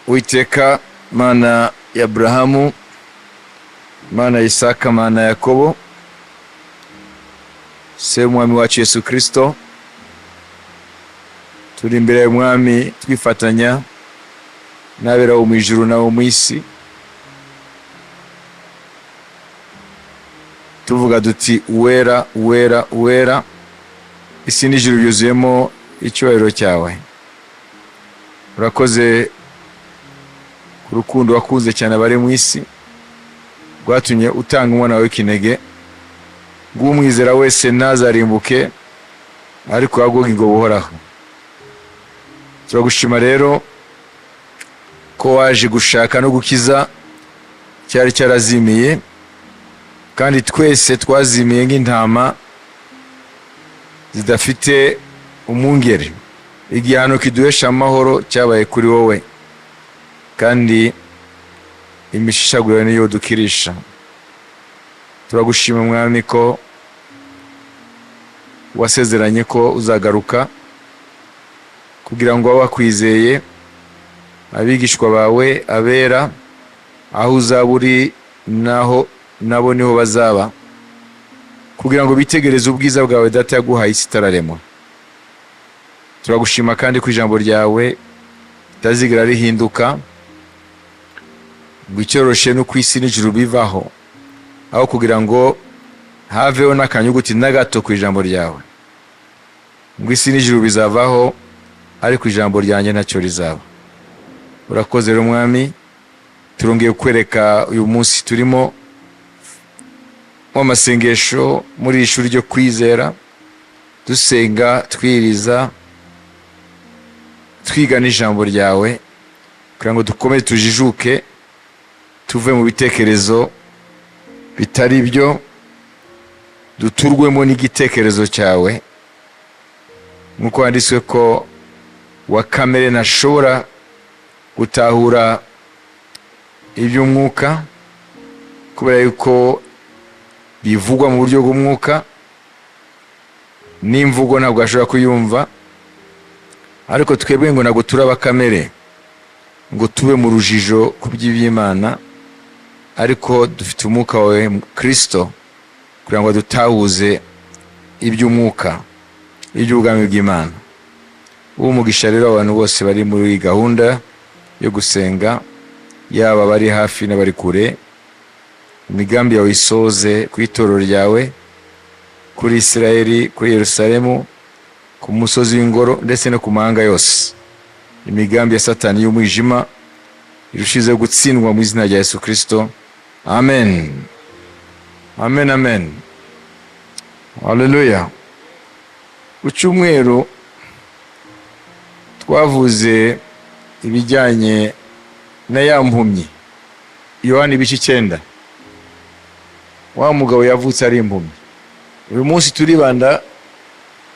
Uwiteka Mana ya Aburahamu, Mana ya Isaka, Mana ya Yakobo, Se w'Umwami wacu Yesu Kristo, turi imbere y'Umwami twifatanya n'abera bo mu ijuru n'abo mu isi, tuvuga duti: "Uwera, uwera, uwera, isi n'ijuru byuzuyemo icyubahiro cyawe." Urakoze ku rukundo wakunze cyane abari mu isi, rwatumye utanga umwana wawe w'ikinege, ngo umwizera wese ntazarimbuke, ariko ahabwe ubugingo buhoraho. Turagushima rero ko waje gushaka no gukiza cyari cyarazimiye, kandi twese twazimiye nk'intama zidafite umwungeri. Igihano kiduhesha amahoro cyabaye kuri wowe, kandi imishishaguriro niyo dukirisha. Turagushima, Mwami, ko wasezeranye ko uzagaruka kugira ngo abakwizeye, abigishwa bawe, abera, aho uzaba uri naho nabo niho bazaba, kugira ngo bitegereze ubwiza bwawe Data yaguhaye isi itararemwa. Turagushima kandi ko ijambo ryawe ritazigera rihinduka, ngo icyoroshe no ku isi n'ijuru bivaho aho kugira ngo haveho n'akanyuguti na gato ku ijambo ryawe, ngo isi n'ijuru bizavaho, ariko ijambo ryanjye ntacyo rizaba. Urakoze rero, Mwami. Turongeye kwereka uyu munsi turimo w'amasengesho muri iri shuri ryo kwizera, dusenga, twiriza, twiga n'ijambo ryawe, kugira ngo dukomeze tujijuke, tuve mu bitekerezo bitari byo, duturwemo n'igitekerezo cyawe, nk'uko handitswe ko wa kamere ntashobora gutahura iby'umwuka, kubera yuko bivugwa mu buryo bw'umwuka, n'imvugo ntabwo ashobora kuyumva. Ariko twebwe ngo ntabwo turi abakamere ngo tube mu rujijo ku by'iby'Imana, ariko dufite umwuka wawe Kirisito kugira ngo dutahuze iby'umwuka, iby'ubwami bw'Imana. Uwo umugisha rero abantu bose bari muri gahunda yo gusenga, yaba abari hafi n'abari kure, imigambi yawe isoze ku itorero ryawe, kuri Isirayeli, kuri Yerusalemu, ku musozi w'ingoro, ndetse no ku mahanga yose. Imigambi ya Satani y'umwijima irushizeho gutsindwa mu izina rya Yesu Kirisito. Amen, amen, amen, haleluya. Ku cyumweru twavuze ibijyanye na ya mpumyi, Yohani ibice 9, wa mugabo yavutse ari impumyi. Uyu munsi turibanda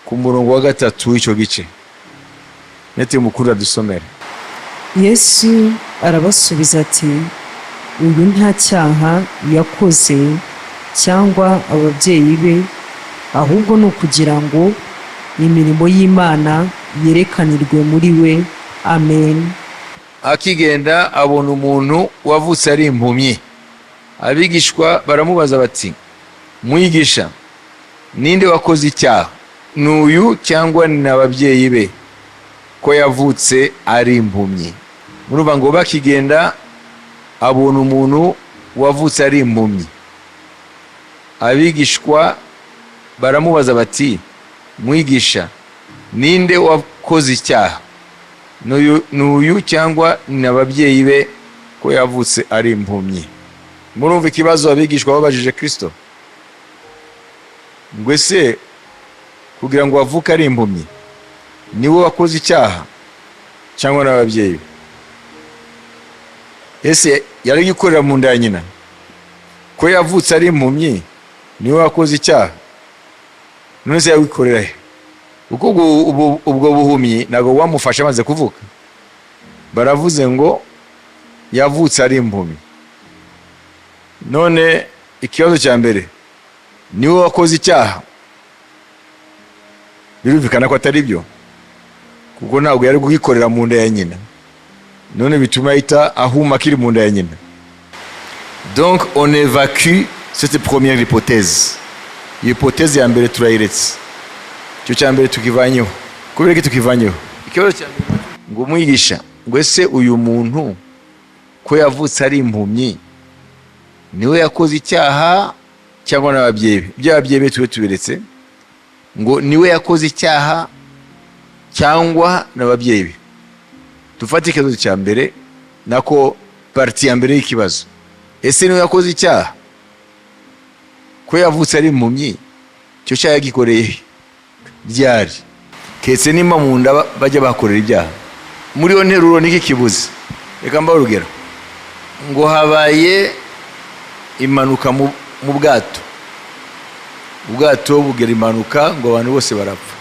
ku murongo wa 3 w'icyo gice. Nete mukuru adusomere. Yesu arabasubiza ati: "Uyu nta cyaha yakoze cyangwa ababyeyi be, ahubwo ni ukugira ngo imirimo y'Imana yerekanirwe muri we." Amen. Akigenda abona umuntu wavutse ari impumyi. Abigishwa baramubaza bati: "Mwigisha, ninde wakoze icyaha, ni uyu cyangwa ni ababyeyi be, ko yavutse ari impumyi?" Murumva ngo bakigenda abona umuntu wavutse ari impumyi. Abigishwa baramubaza bati: "Mwigisha, ninde wakoze icyaha, ni uyu cyangwa ni ababyeyi be, ko yavutse ari impumyi?" Murumva ikibazo abigishwa babajije Kirisito, ngo ese kugira ngo avuke ari impumyi, niwe wakoze icyaha cyangwa n'ababyeyi be? Ese yari gukorera mu nda ya nyina? Ko yavutse ari impumyi, niwe wakoze icyaha? None se yawikorera he? Kuko ubwo buhumyi ntabwo bwamufashe amaze kuvuka. Baravuze ngo yavutse ari impumyi. None ikibazo cya mbere, niwe wakoze icyaha? Birumvikana ko atari byo, kuko ntabwo yari kugikorera mu nda ya nyina. None bituma ahita ahuma akiri mu nda ya nyina. Donc on évacue cette première hypothèse. Iyo hypothèse ya mbere turayiretse, icyo cya mbere tukivanyeho. Kubera ko tukivanyeho, ikibazo cya mbere ngo: "Umwigisha," ngo, "ese uyu muntu ko yavutse ari impumyi, niwe yakoze icyaha cyangwa n'ababyeyi be?" By'ababyeyi be tube tubiretse. Ngo niwe yakoze icyaha cyangwa n'ababyeyi be? Dufate ikibazo cya mbere, nako partie ya mbere y'ikibazo: ese niwe yakoze icyaha? Ko yavutse ari impumyi, icyo cyaha yagikoreye he? Ryari? Keretse nimba mu nda bajya bakorera ibyaha. Muri iyo nteruro niki kibuze? Reka mbahe urugero. Ngo habaye impanuka mu bwato, ubwato bugera impanuka, ngo abantu bose barapfa.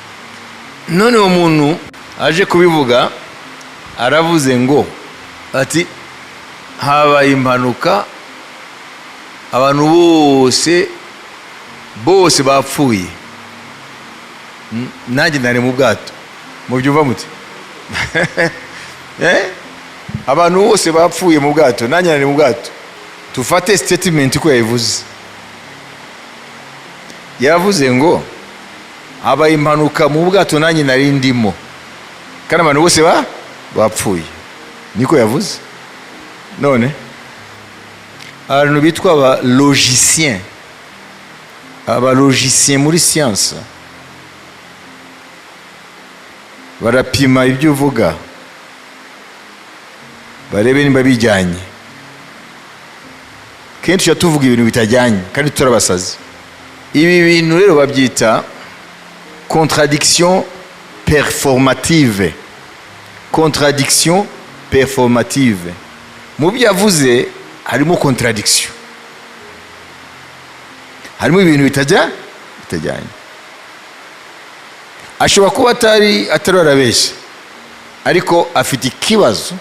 None uwo muntu aje kubivuga aravuze ngo ati: "Habaye impanuka, abantu bose bose bapfuye, nanjye nari mu bwato." Mubyumva muti? Eh? Abantu bose bapfuye mu bwato, nanjye nari mu bwato. Tufate statement ko yabivuze. Yavuze ngo habaye impanuka mu bwato, nanjye nari ndimo, kandi abantu bose bapfuye. Niko yavuze. None abantu bitwa aba logicien, aba logicien muri science, barapima ibyo uvuga, barebe nimba bijyanye. Kenshi tujya tuvuga ibintu bitajyanye kandi turabasazi. Ibi bintu rero babyita contradiction performative. Contradiction performative: mu byo yavuze harimo contradiction, harimo ibintu bitajyanye. Ashobora kuba atari arabeshya, ariko afite ikibazo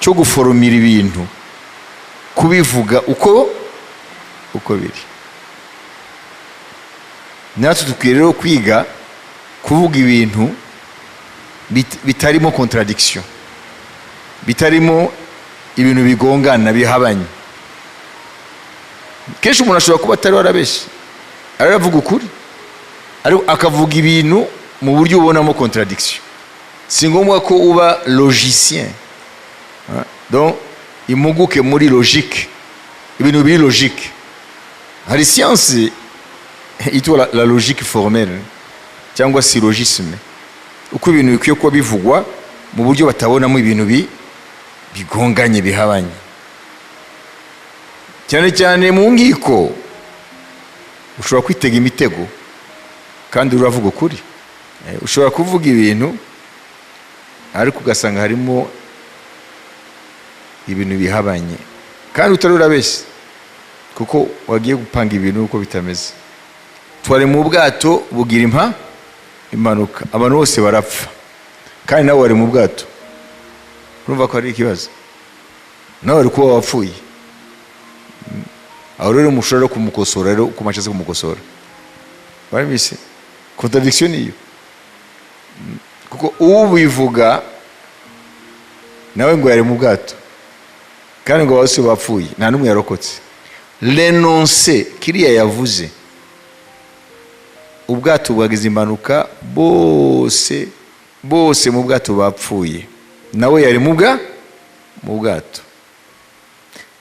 cyo guforomira ibintu, kubivuga uko biri. Natwe dukwiye rero kwiga kuvuga ibintu bitarimo contradiction, bitarimo ibintu bigongana, bihabanye. Kenshi umuntu ashobora kuba atari warabeshye, aravuga ukuri, ariko akavuga ibintu mu buryo ubonamo contradiction. Si ngombwa ko uba logicien. Hein? Donc impuguke muri logique, ibintu biri logique. Hari science yitwa la logique formelle cyangwa syllogisme, uko ibintu bikwiye kuba bivugwa mu buryo batabonamo ibintu bigonganye, bihabanye. Cyane cyane mu nkiko ushobora kwitega imitego kandi uravuga ukuri. Ushobora kuvuga ibintu ariko ugasanga harimo ibintu bihabanye kandi utari urabeshya, kuko wagiye gupanga ibintu uko bitameze. Twari mu bwato, bugira impanuka, abantu bose barapfa, kandi nawe wari mu bwato. Urumva ko ari ikibazo, nawe wari kuba wapfuye. Aho rero mushobora kumukosora rero uko mashatse kumukosora. Warabise contradiction niyo, kuko ubivuga nawe ngo yari mu bwato, kandi ngo bose bapfuye, nta n'umwe yarokotse. L'énoncé kiriya yavuze, ubwato bwagize impanuka, bose bose mu bwato bapfuye, nawe yari mu bwato.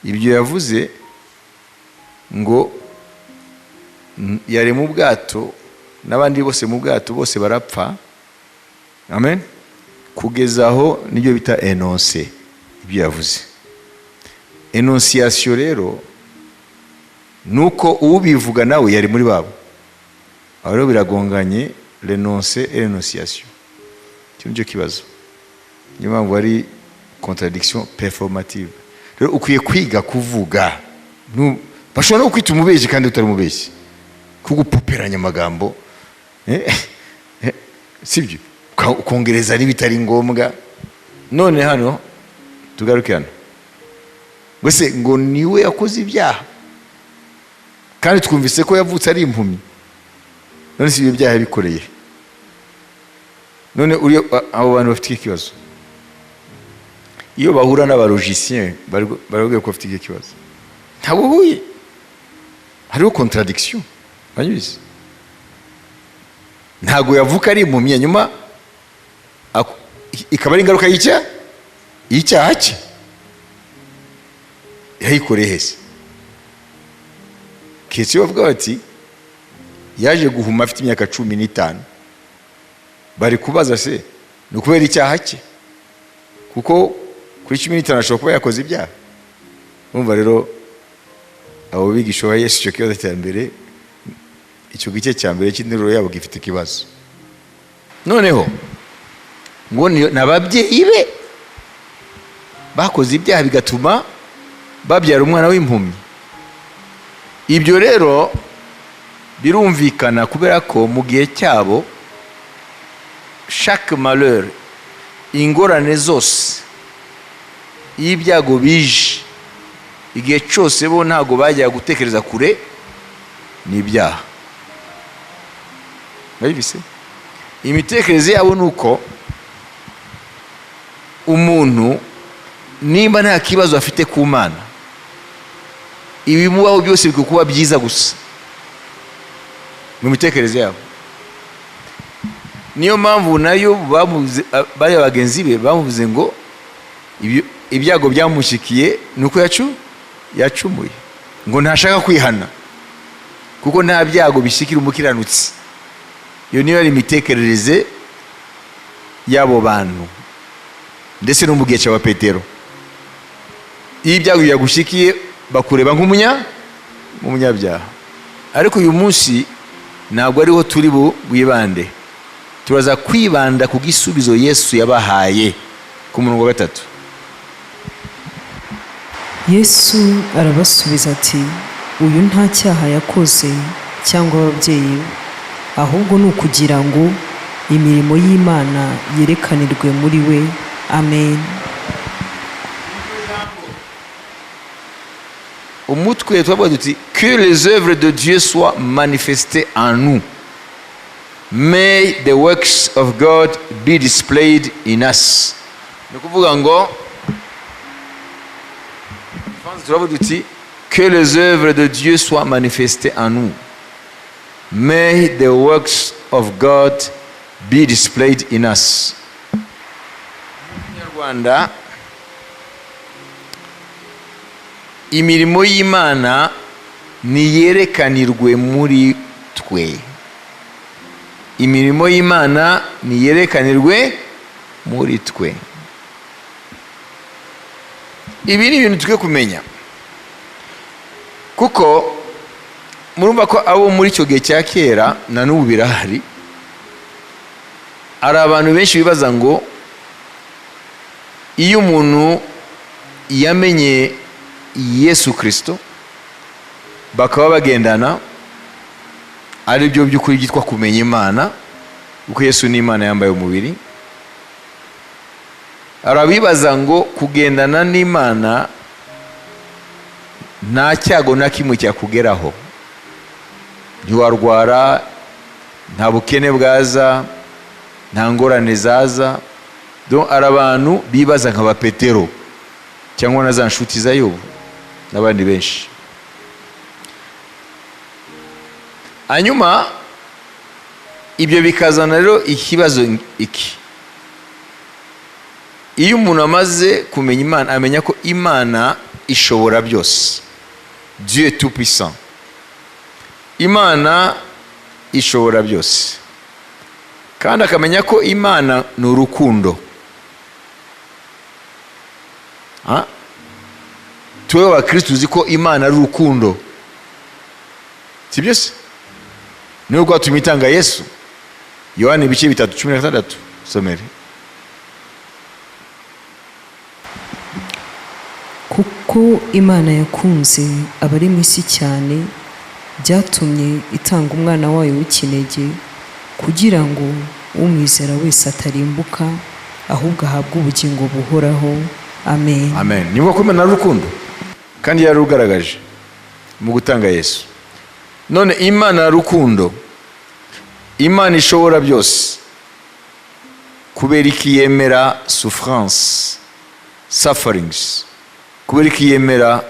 Ibyo yavuze ngo yari mu bwato n'abandi bose mu bwato, bose barapfa, amen, kugeza aho nibyo bita énoncé. Ibyo yavuze, énonciation rero, ni uko ubivuga nawe yari muri babo. Aho rero biragonganye, l'énoncé et l'énonciation. Icyo nicyo kibazo, niyo mpamvu ari contradiction performative. Rero ukwiye kwiga kuvuga. Bashobora no kwita umubeshyi kandi utari umubeshyi, kugupoperanya amagambo. Sibyo? Ukongereza n'ibitari ngombwa. None hano tugaruke hano, mbese ngo niwe yakoze ibyaha kandi twumvise ko yavutse ari impumyi? None si ibyo byaha yabikoreye? None uriya, abo bantu bafite ikibazo. Iyo bahura n'aba logiciens, barababwira ko bafite icyo kibazo. Ntabwo uhuye, hariho contradiction. Banyuze, ntabwo yavuka ari impumyi, nyuma ikaba ari ingaruka y'icyaha cye. Yayikoreye hese? Keretse iyo bavuga bati yaje guhuma afite imyaka 15, bari kubaza se ni ukubera icyaha cye? Kuko kuri 15 ashobora kuba yakoze ibyaha. Urumva rero, abo bigisha ba Yesu, icyo kibazo cya mbere, icyo gice cya mbere cy'interuro yabo gifite ikibazo. Noneho ngo ni ababyeyi be bakoze ibyaha bigatuma babyara umwana w'impumyi. Ibyo rero birumvikana, kubera ko mu gihe cyabo, chaque malheur, ingorane zose, iyo ibyago bije, igihe cyose bo ntabwo bajyaga gutekereza kure, ni ibyaha. Urabibise? Imitekerereze yabo ni uko umuntu nimba nta kibazo afite ku Mana, ibimubaho byose bikwiye kuba byiza gusa mu mitekerereze yabo. Niyo mpamvu nayo bamuze, bariya bagenzi be bamuvuze ngo ibyago byamushyikiye ni uko yacumuye, ngo ntashaka kwihana kuko nta byago bishyikira umukiranutsi. Iyo niyo yari imitekerereze y'abo bantu, ndetse no mu gihe cya Petero. Iyo ibyago byagushyikiye, bakureba nk'umunyabyaha. Ariko uyu munsi ntabwo ariho turi bwibande. Turaza kwibanda ku gisubizo Yesu yabahaye ku murongo wa 3. Yesu arabasubiza ati: "Uyu nta cyaha yakoze cyangwa ababyeyi be, ahubwo ni ukugira ngo imirimo y'Imana yerekanirwe muri we." Amen. Umutwe twavuga duti: "Que les œuvres de Dieu soient manifestées en nous." May the works of God be displayed in us. Ni ukuvuga ngo turavuga duti: "Que les œuvres de Dieu soient manifestées en nous." May the works of God be displayed in us. Mu Kinyarwanda, imirimo y'Imana niyerekanirwe muri twe. Imirimo y'Imana niyerekanirwe muri twe. Ibi ni ibintu tukwiye kumenya, kuko murumva ko abo muri icyo gihe cya kera, na n'ubu birahari, hari abantu benshi bibaza ngo iyo umuntu yamenye Yesu Kirisito, bakaba bagendana, ari byo by'ukuri byitwa kumenya Imana, kuko Yesu ni Imana yambaye umubiri. Hari abibaza ngo kugendana n'Imana nta cyago na kimwe cyakugeraho, ntiwarwara, nta bukene bwaza, nta ngorane zaza. Donc hari abantu bibaza nka ba Petero cyangwa na za nshuti za Yobu n'abandi benshi. Hanyuma ibyo bikazana rero ikibazo iki: iyo umuntu amaze kumenya Imana, amenya ko Imana ishobora byose. Dieu est tout puissant. Imana ishobora byose, kandi akamenya ko Imana ni urukundo. Ha? Tuwe abakristo tuzi ko Imana ari urukundo, si byo se? Niyo rwatumye itanga Yesu. Yohani ibice 3:16, somere. Kuko Imana yakunze abari mu isi cyane, byatumye itanga umwana wayo w'ikinege, kugira ngo umwizera wese atarimbuka, ahubwo ahabwe ubugingo buhoraho. Amen. Amen. Niba ko Imana ari urukundo, kandi yarugaragaje mu gutanga Yesu, none Imana ari urukundo, Imana ishobora byose, kubera iki yemera souffrance? sufferings? Kubera ko yemera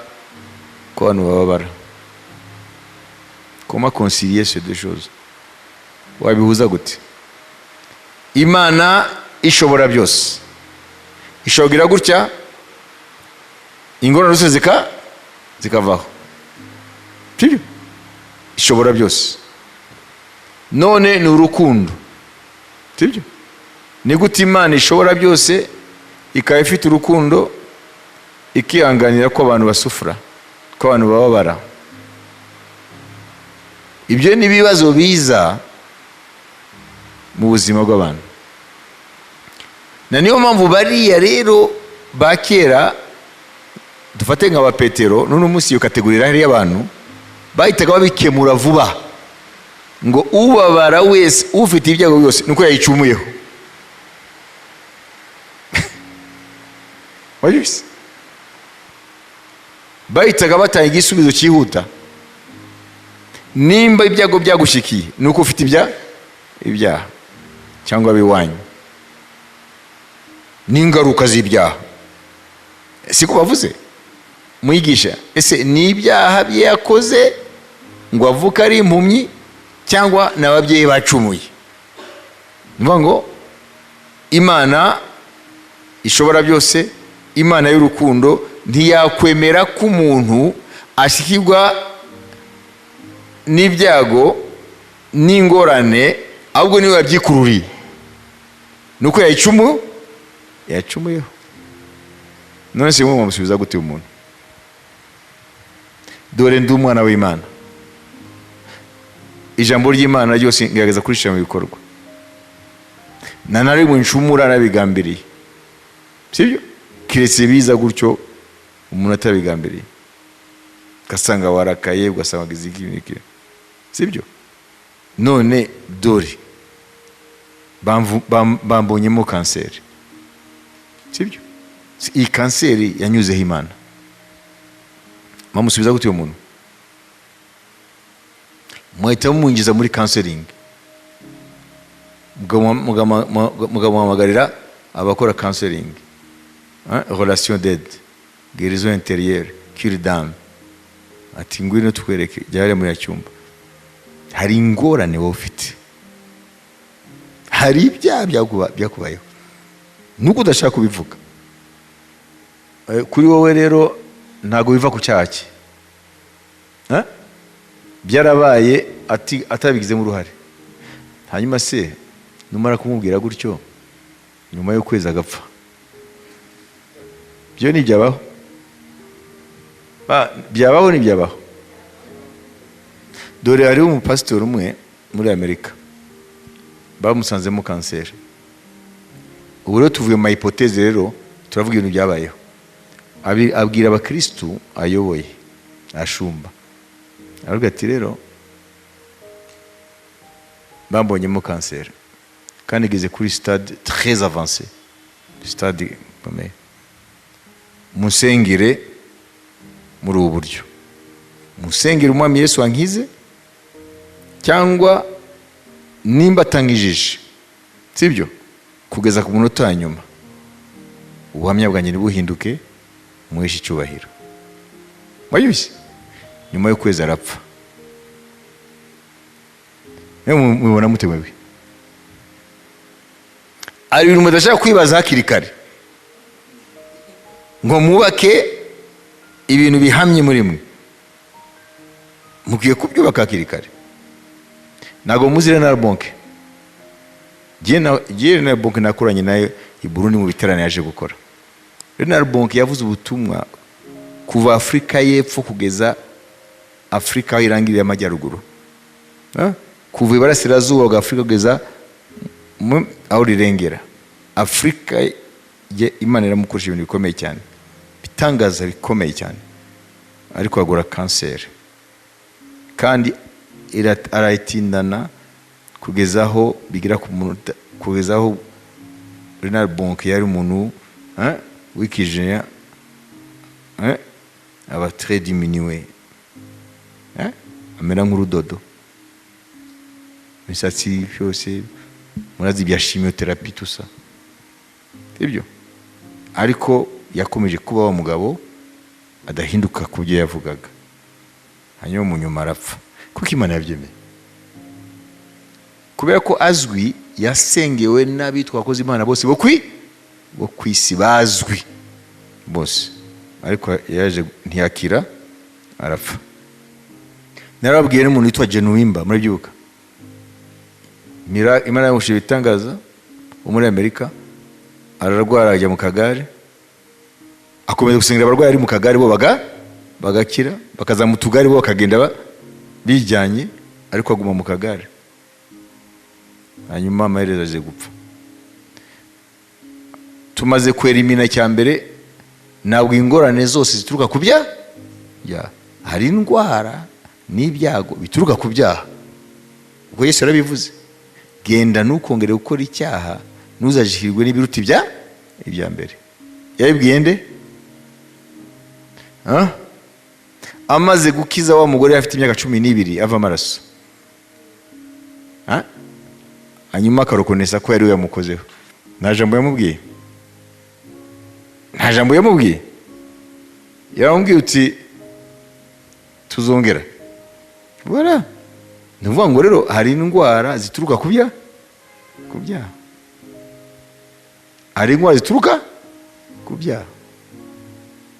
ko abantu bababara? Comment concilier ces deux choses? Wabihuza gute? Imana ishobora byose ishobora gutya, ingorane zose zikavaho, sibyo? Ishobora byose, none ni urukundo, sibyo? Ni gute Imana ishobora byose, ikaba ifite urukundo, ikihanganira ko abantu basufura, ko abantu bababara? Ibyo ni ibibazo biza mu buzima bw'abantu. Na niyo mpamvu bariya rero ba kera, dufate nka ba Petero, n'uno munsi iyo catégorie irahari y'abantu bahitaga babikemura vuba, ngo ubabara wese, ufite ibyago byose, nuko yayicumuyeho. Wabyumvise? Bahitaga batanga igisubizo cyihuta: nimba ibyago byagushikiye, nuko ufite ibyaha cyangwa abiwanyu n'ingaruka z'ibyaha. Siko bavuze? Mwigisha, ese ni ibyaha bye yakoze ngo avuke ari impumyi, cyangwa ni ababyeyi bacumuye? Ni ukuvuga ngo Imana ishobora byose, Imana y'urukundo, ntiyakwemera ko umuntu ashyikirwa n'ibyago n'ingorane, ahubwo niwe yabyikururiye, ni uko yayicumuyeho. None se mwe mwamusubiza gute umuntu? Dore ndi umwana w'Imana, ijambo ry'Imana ryose ngerageza kurishyira mu bikorwa, na na rimwe ncumura nabigambiriye, sibyo? Keretse biza gutyo umuntu atabigambiriye, ugasanga warakaye, ugasanga wagize iki n'iki, sibyo? None dore bambonyemo kanseri, sibyo? Iyi kanseri yanyuzeho Imana. Bamusubiza gute uyu muntu? Muhita mumwinjiza muri counseling, mukamuhamagarira abakora counseling, hein, relation d'aide, guérison intérieure, cure d'âme, ati: "Ngwino tukwereke, jya hariya muri ya cyumba, hari ingorane wowe ufite, hari ibyaha byakubayeho nuko udashaka kubivuga." Kuri wowe rero ntabwo biva ku cyaha cye. Eh? Byarabaye atabigizemo uruhare. Hanyuma se numara kumubwira gutyo, nyuma y'ukwezi agapfa, byo ntibyabaho? Byabaho? Ntibyabaho. Dore hariho umupasitori umwe muri Amerika bamusanzemo kanseri. Ubu rero tuvuye mu ma hypothèses, rero turavuga ibintu byabayeho. Abwira abakirisitu ayoboye, ashumba, aravuga ati: "Rero bambonyemo kanseri kandi igeze kuri stade très avancé, stade ikomeye. Musengere muri ubu buryo, musengere Umwami Yesu ankize, cyangwa nimba atangijije, sibyo, kugeza ku munota wa nyuma ubuhamya bwanjye ntibuhinduke, muheshe icyubahiro." Wabyumvise? Nyuma y'ukwezi arapfa. Mwe mubibona mute mwebwe? Hari ibintu mudashaka kwibaza hakiri kare ngo mwubake ibintu bihamye muri mwe. Mukwiye kubyubaka hakiri kare. Ntabwo muzi Reinhard Bonnke? Jye Reinhard Bonnke nakoranye nayo i Burundi mu biterane yaje gukora. Reinhard Bonnke yavuze ubutumwa kuva Afurika y'Epfo kugeza Afurika aho irangiriye amajyaruguru. Ha? Kuva iburasirazuba bwa Afurika kugeza aho rirengera. Afurika ye, Imana iramukoresha ibintu bikomeye cyane, bitangaza bikomeye cyane, ariko agura kanseri kandi arayitindana kugeza aho bigera ku munota, kugeza aho Reinhard Bonnke yari umuntu, hein, wikijenya, hein, aba très diminué, hein, amera nk'urudodo, imisatsi yose, murazi ibya chimiothérapie, tout ça, sibyo? Ariko Yakomeje kuba wa mugabo adahinduka ku byo yavugaga, hanyuma mu nyuma arapfa. Kuko Imana yabyemeye, kubera ko azwi, yasengewe n'abitwa abakozi Imana bose bo ku isi bazwi bose, ariko yaje ntiyakira, arapfa. Narababwiye n'umuntu witwa Genuwimba, murabyibuka? Imana yamushije ibitangaza, wo muri Amerika, ararwara, ajya mu kagare, akomeza gusengera abarwayi ari mu kagare, bo bagakira, bakaza mu tugare, bo bakagenda bijyanye, ariko aguma mu kagare. Hanyuma amaherezo aje gupfa. Tumaze kwerimina cya mbere, ntabwo ingorane zose zituruka ku byaha. Hari indwara n'ibyago bituruka ku byaha, ubwo Yesu yarabivuze: "Genda, ntukongere gukora icyaha, ntuzajihirwe n'ibiruta ibya mbere." Yabibwiye nde? Ah? Amaze gukiza wa mugore afite imyaka 12 ava amaraso. Ah? Hanyuma akareconnaissa ko yari we yamukozeho, nta jambo yamubwiye, nta jambo yamubwiye. Yaramubwiye uti: "Tuzongera." Voilà. Ni ukuvuga ngo rero hari indwara zituruka ku byaha, hari indwara zituruka ku byaha,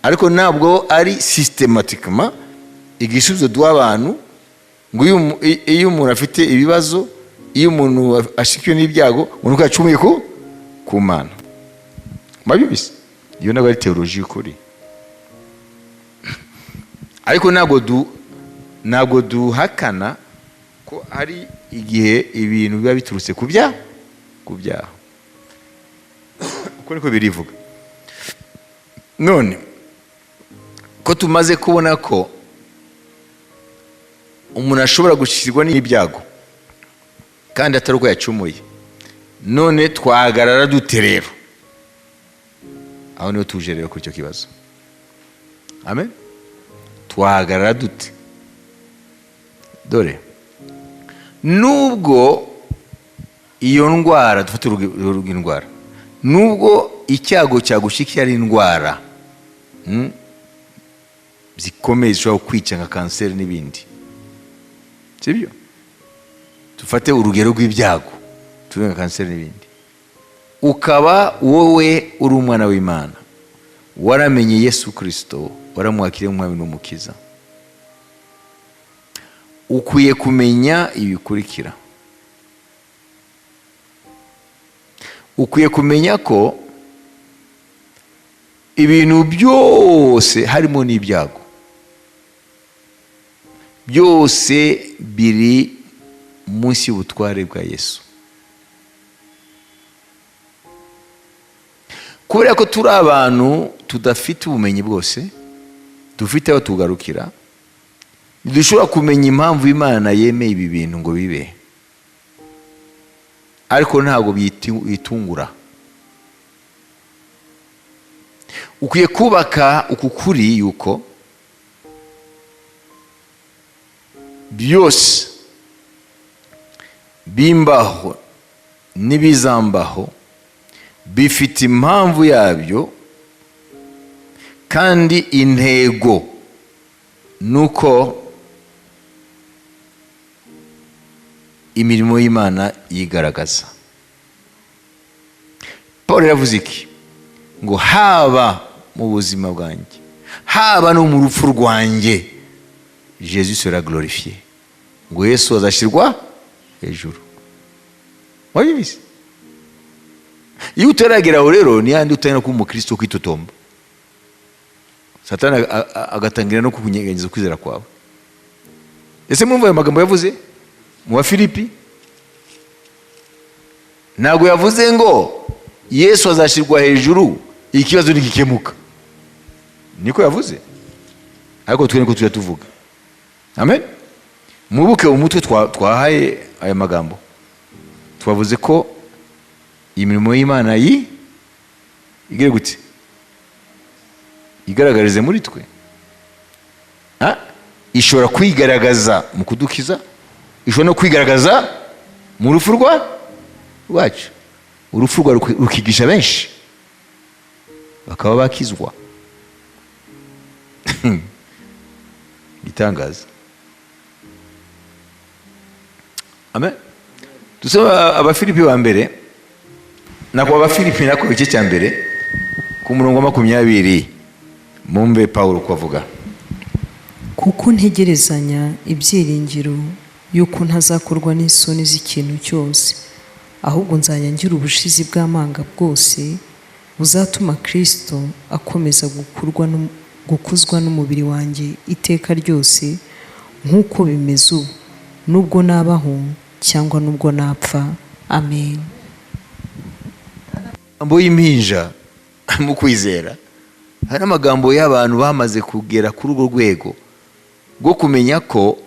ariko ntabwo ari systématiquement igisubizo duha abantu ngo iyo umuntu afite ibibazo, iyo umuntu ashikiwe n'ibyago, ngo nuko yacumuye ku Mana. Mwabyumvise? Iyo ntabwo ari théologie y'ukuri. Ariko ntabwo duhakana ko hari igihe ibintu biba biturutse ku byaha, uko niko birivuga. None ko tumaze kubona ko umuntu ashobora gushyirwa n'ibyago kandi atari uko yacumuye, none twahagarara dute rero? Aho niho tuje rero kuri icyo kibazo. Amen. Twahagarara dute? Dore, nubwo iyo ndwara, dufate urugero rw'indwara, nubwo icyago cyagushikiye ari indwara zikomeye zishobora kwica nka kanseri n'ibindi, sibyo? Dufate urugero rw'ibyago, tuve nka kanseri n'ibindi, ukaba wowe uri umwana w'Imana, waramenye Yesu Kirisito, waramwakiriye nk'umwami n'umukiza, ukwiye kumenya ibikurikira. Ukwiye kumenya ko ibintu byose, harimo n'ibyago byose, biri munsi y'ubutware bwa Yesu. Kubera ko turi abantu tudafite ubumenyi bwose, dufite aho tugarukira, ntidushobora kumenya impamvu Imana yemeye ibi bintu ngo bibe, ariko ntabwo bitungura. Ukwiye kubaka uku kuri yuko byose bimbaho n'ibizambaho bifite impamvu yabyo, kandi intego nuko imirimo y'Imana yigaragaza. Paul yavuze iki? Ngo haba mu buzima bwanjye, haba no mu rupfu rwanjye, Jésus sera glorifié, ngo Yesu azashyirwa hejuru. Wabibizi? Iyo utaragera aho rero, ni yandi utangira kuba umukristo kwitotomba, Satani agatangira no kukunyeganyeza ukwizera kwawe. Ese mwumva ayo magambo yavuze mu Bafilipi? Ntabwo yavuze ngo Yesu azashyirwa hejuru ikibazo ntigikemuka, niko yavuze, ariko twe niko tujya tuvuga. Amen. Mubuke umutwe twahaye aya magambo, twavuze ko imirimo y'Imana yi igire gute? Igaragarize muri twe. Ha? Ishobora kwigaragaza mu kudukiza, ishobora no kwigaragaza mu rupfu rwacu, urupfu rwa rukigisha benshi. Bakaba bakizwa. Igitangaza. Amen. Dusoma Abafilipi ba mbere, nako Abafilipi, nako igice cya mbere ku murongo wa 20, mumve Pawulo uko avuga. Kuko ntegerezanya ibyiringiro yuko ntazakorwa n'isoni z'ikintu cyose, ahubwo nzajya ngira ubushizi bw'amanga bwose buzatuma Kristo akomeza gukuzwa n'umubiri wanjye iteka ryose nk'uko bimeze ubu, nubwo nabaho cyangwa nubwo napfa. Amen. Amagambo y'impinja mu kwizera, hari amagambo y'abantu bamaze kugera kuri urwo rwego rwo kumenya ko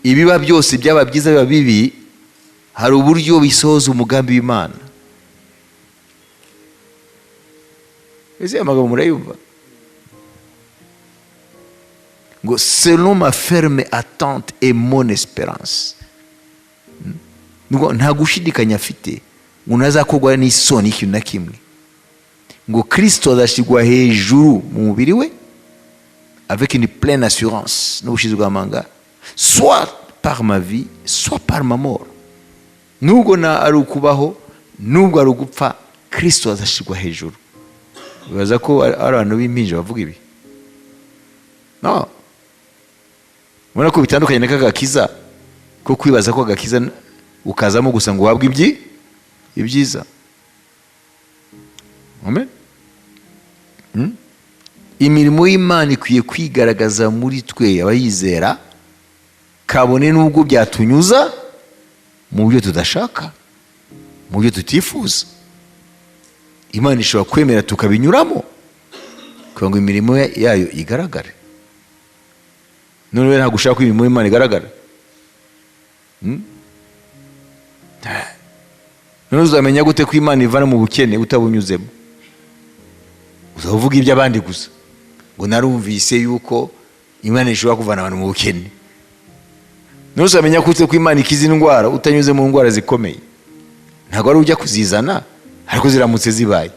ibiba byose, byaba byiza, biba bibi, hari uburyo bisohoza umugambi w'Imana. Ese aya magambo murayumva? Ngo selon ma ferme attente et mon espérance. Ngo nta gushidikanya afite ngo ntazakorwa n'isoni ikintu na kimwe, ngo Kristo azashyirwa hejuru mu mubiri we avec une pleine assurance n'ubushizi bw'amanga, soit par ma vie, soit par ma mort. Nubwo na ari ukubaho, nubwo ari ugupfa, Kristo azashyirwa hejuru. Bibaza ko ari abantu b'impinja bavuga ibi? No ubona ko bitandukanye na kagakiza ko kwibaza ko agakiza ukazamo gusa ngo uhabwe ibyiza. Amen. Imirimo y'Imana ikwiye kwigaragaza muri twe abayizera, kabone n'ubwo byatunyuza mu byo tudashaka, mu byo tutifuza. Imana ishobora kwemera tukabinyuramo kugira ngo imirimo yayo igaragare. None rero ntabwo ushaka ko imirimo y'Imana igaragara? None uzamenya gute ko Imana ivana mu bukene utabunyuzemo? Uzavuga iby'abandi gusa, ngo narumvise yuko Imana ishobora kuvana abantu mu bukene. None uzamenya gute ko Imana ikiza indwara utanyuze mu ndwara zikomeye? Ntabwo ari ujya kuzizana, ariko ziramutse zibaye,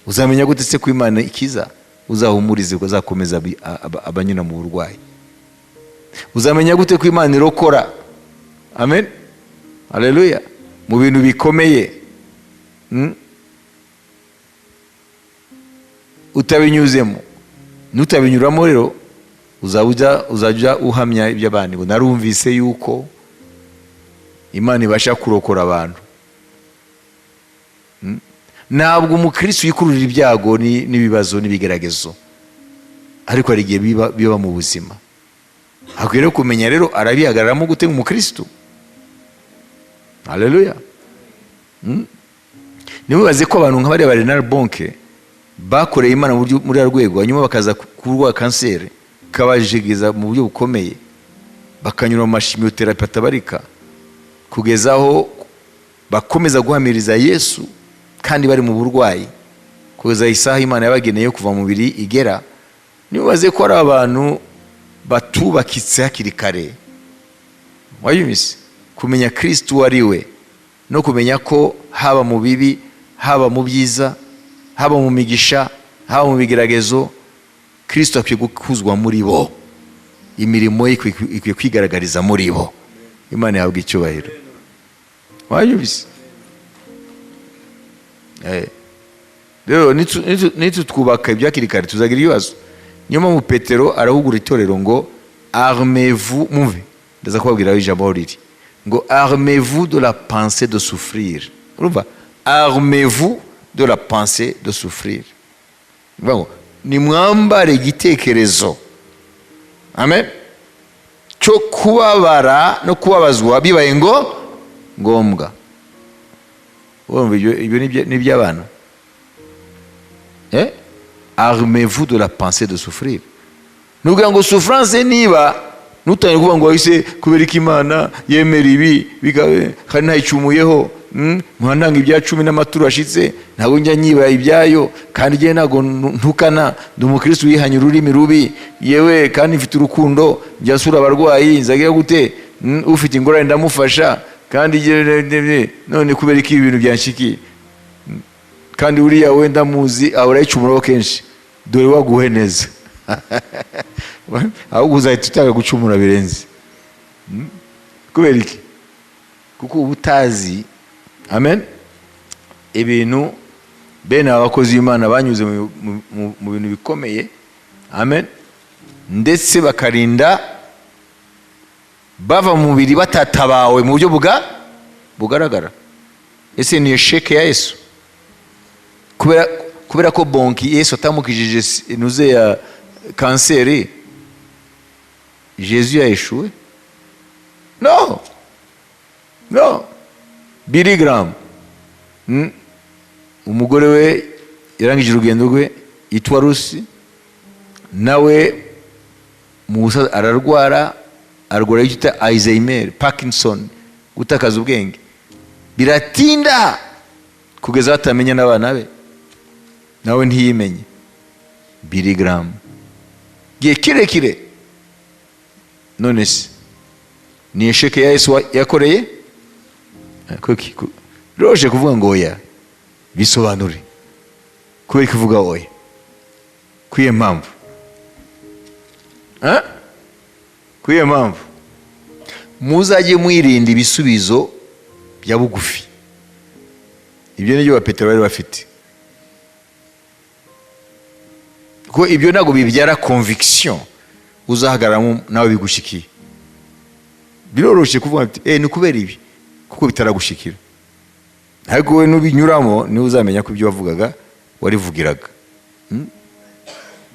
uzamenya gute se ko Imana ikiza? Uzahumurize, uzakomeza abanyura mu burwayi. Uzamenya gute ko Imana irokora? Amen, haleluya. Mu bintu bikomeye, Utabinyuzemo, nutabinyuramo rero uzajya uhamya iby'abandi, ngo narumvise yuko Imana ibasha kurokora abantu. Ntabwo umukristo yikururira ibyago n'ibibazo n'ibigeragezo, ariko hari igihe biba mu buzima. Akwiye rero kumenya rero arabihagararamo gute nk'umukristo. Haleluya. Ntimubaze ko abantu nka bariya ba Reinhard Bonnke bakoreye Imana muri uriya rwego, hanyuma bakaza kurwara kanseri kabajegeza mu buryo bukomeye, bakanyura mu mashimiyoterapi atabarika, kugeza aho bakomeza guhamiriza Yesu kandi bari mu burwayi, kugeza isaha Imana yabageneye yo kuva mu mubiri igera. Ntimubaze ko ari abantu batubakitse hakiri kare. Wayumvise? Kumenya Kristo uwo ari we, no kumenya ko haba mu bibi, haba mu byiza, haba mu migisha, haba mu bigeragezo, Kristo akwiye gukuzwa muri bo, imirimo ye ikwiye kwigaragariza muri bo. Imana ihabwa icyubahiro. Wayumvise? Rero nitutwubaka ibyakiri kare tuzagira ibibazo. Niyo mpamvu Petero arahugura itorero ngo armez-vous, mumve, ndaza kubabwira aho ijambo riri, ngo armez-vous de la pensée de souffrir. Urumva? Armez-vous de la pensée de souffrir. Urumva ngo nimwambare igitekerezo, amen, cyo kubabara no kubabazwa bibaye ngo ngombwa. Urumva ibyo ni iby'abana. Armez-vous de la pensée de souffrir. Nukugira ngo souffrance niba nutangire kuvuga ngo wahise kubera ko Imana yemera ibi kandi ntayicumuyeho, mpora ntanga ibya cumi n'amaturo ashitse, ntabwo njya nyiba ibyayo, kandi njyewe ntabwo ntukana, ndi umukristo wihanye ururimi rubi, yewe kandi mfite urukundo, njya nsura abarwayi, nzagira gute, ufite ingorane ndamufasha, kandi njyewe, none kubera ko ibi bintu byanshikiye. Kandi uriya wenda muzi ahora yicumuraho kenshi, dore waguhe neza, ahubwo uzahita utanga gucumura birenze. Kubera iki? Kuko uba utazi, amen, ibintu bene aba bakozi b'Imana banyuze mu bintu bikomeye, amen, ndetse bakarinda bava mu mubiri batatabawe mu buryo bugaragara. Ese ni échec ya Yesu kubera ko bonki Yesu atamukijije inuze ya kanseri? Jésus a échoué? No, no. Billy Graham, Umugore we yarangije urugendo rwe, yitwa Rusi, nawe mu busaza ararwara, arwara icyo twita Alzheimer, Parkinson, gutakaza ubwenge biratinda kugeza batamenya n'abana be, nawe ntiyimenye. Billy Graham, igihe kirekire. None se ni échec ya Yesu yakoreye? Biroroshye kuvuga ngo oya, bisobanure kubera ko uvuga oya. Kwiyo mpamvu? Eh? Kwiyo mpamvu muzajye mwirinda ibisubizo bya bugufi. Ibyo nibyo ba Petero bari bafite, kuko ibyo ntabwo bibyara conviction uzahagararamo nawe bigushikiye. Biroroshye kuvuga ati ni kubera ibi, kuko bitaragushikira. Ariko wowe nubinyuramo niwe uzamenya ko ibyo wavugaga warivugiraga.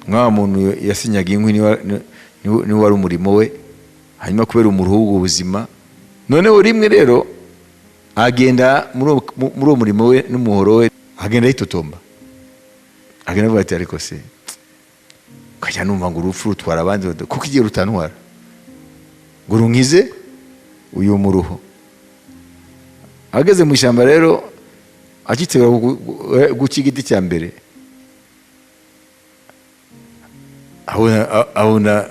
Nk'awa muntu yasinyaga inkwi, niwe wari umurimo we, hanyuma kubera umuruho w'ubwo buzima, noneho rimwe rero agenda muri uwo murimo we n'umuhoro we, agenda yitotomba, agenda avuga ati: "Ariko se ukajya numva ngo urupfu rutwara abandi, kuko igihe rutantwara ngo runkize uyu muruho?" Ageze mu ishyamba rero, akitegura guca igiti cya mbere, abona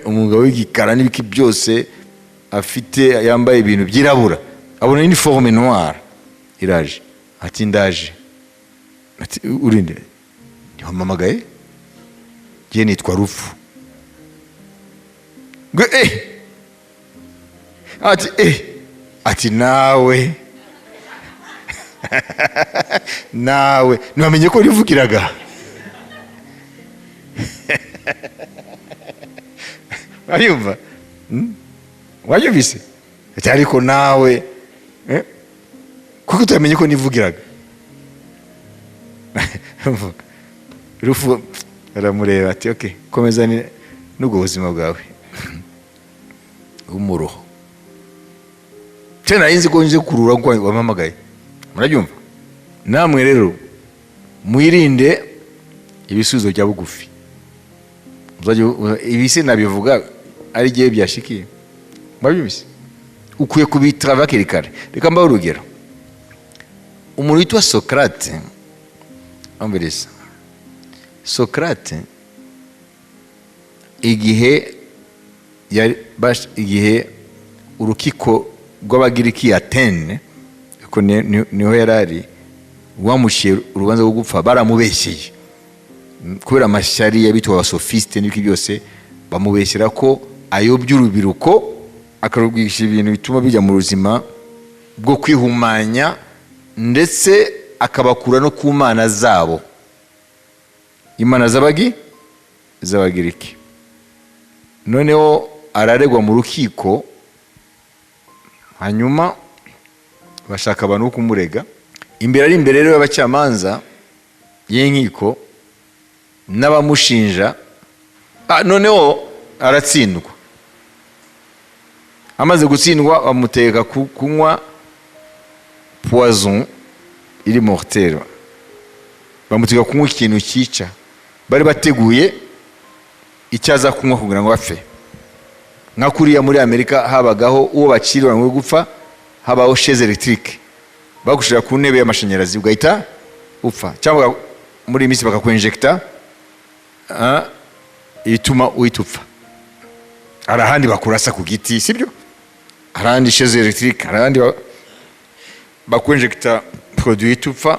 umugabo w'igikara n'ibiki byose afite, yambaye ibintu byirabura, abona uniforme noire iraje, ati: "Ndaje." Ati: "Urinde? Ntiwampamagaye? Njye nitwa Rupfu." Ngo ati ati: "Nawe, nawe ntiwamenye ko rivugiraga?" Wayumva? Wayumvise? Ati: "Ariko nawe, kuko utamenye ko nivugiraga?" Rupfu aramureba ati: "Okay, komeza n'ubwo buzima bwawe bw'umuruho. Cyo nari nzi ko nje kurura kuko wampamagaye." Murabyumva namwe rero, mwirinde ibisubizo bya bugufi. Ibi se nabivuga ari igihe byashikiye? Murabyumvise? Ukwiye kubitara hakiri kare. Reka mbahe urugero. Umuntu witwa Socrate, umviriza, Socrate igihe yari igihe urukiko rw'Abagiriki Atene, kuko niho yari ari, rwamuciye urubanza rwo gupfa, baramubeshyeye kubera amashyari y'abitwa abasofisite n'ibiki byose, bamubeshyera ko ayobya urubyiruko, akarubwisha ibintu bituma bijya mu buzima bwo kwihumanya, ndetse akabakura no ku mana zabo, imana z'Abagiriki. Noneho araregwa mu rukiko, hanyuma bashaka abantu bo kumurega imbere. Ari imbere rero y'abacamanza y'inkiko n'abamushinja. Noneho aratsindwa. Amaze gutsindwa, bamuteka kunywa poison iri mortelle, bamuteka kunywa ikintu cyica. Bari bateguye icyo aza kunywa kugira ngo apfe. Nka kuriya muri Amerika habagaho uwo baciriwe ngo gupfa, habaho chaise électrique, bagushyira ku ntebe y'amashanyarazi ugahita upfa, cyangwa muri iyi minsi bakakwenjekita ibituma uhita upfa. Hari ahandi bakurasa ku giti, sibyo? Hari ahandi chaise électrique, hari ahandi bakwenjekita Produit ihita upfa.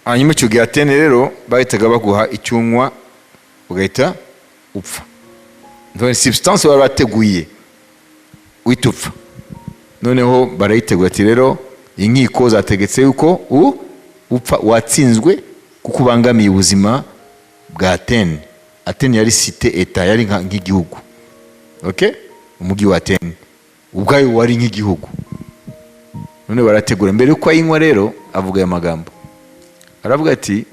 Hanyuma icyo gihe Atene rero bahitaga baguha icyo unywa, ugahita upfa. None substance bari bateguye uhita upfa, noneho barayitegura, ati: "Rero inkiko zategetse yuko upfa, watsinzwe kuko ubangamiye ubuzima bwa Atene." Atene yari cité état, yari nk'igihugu, okay? Umujyi wa Atene ubwayo wari nk'igihugu. None barategura. Mbere yuko ayinywa rero, avuga aya magambo, aravuga ati,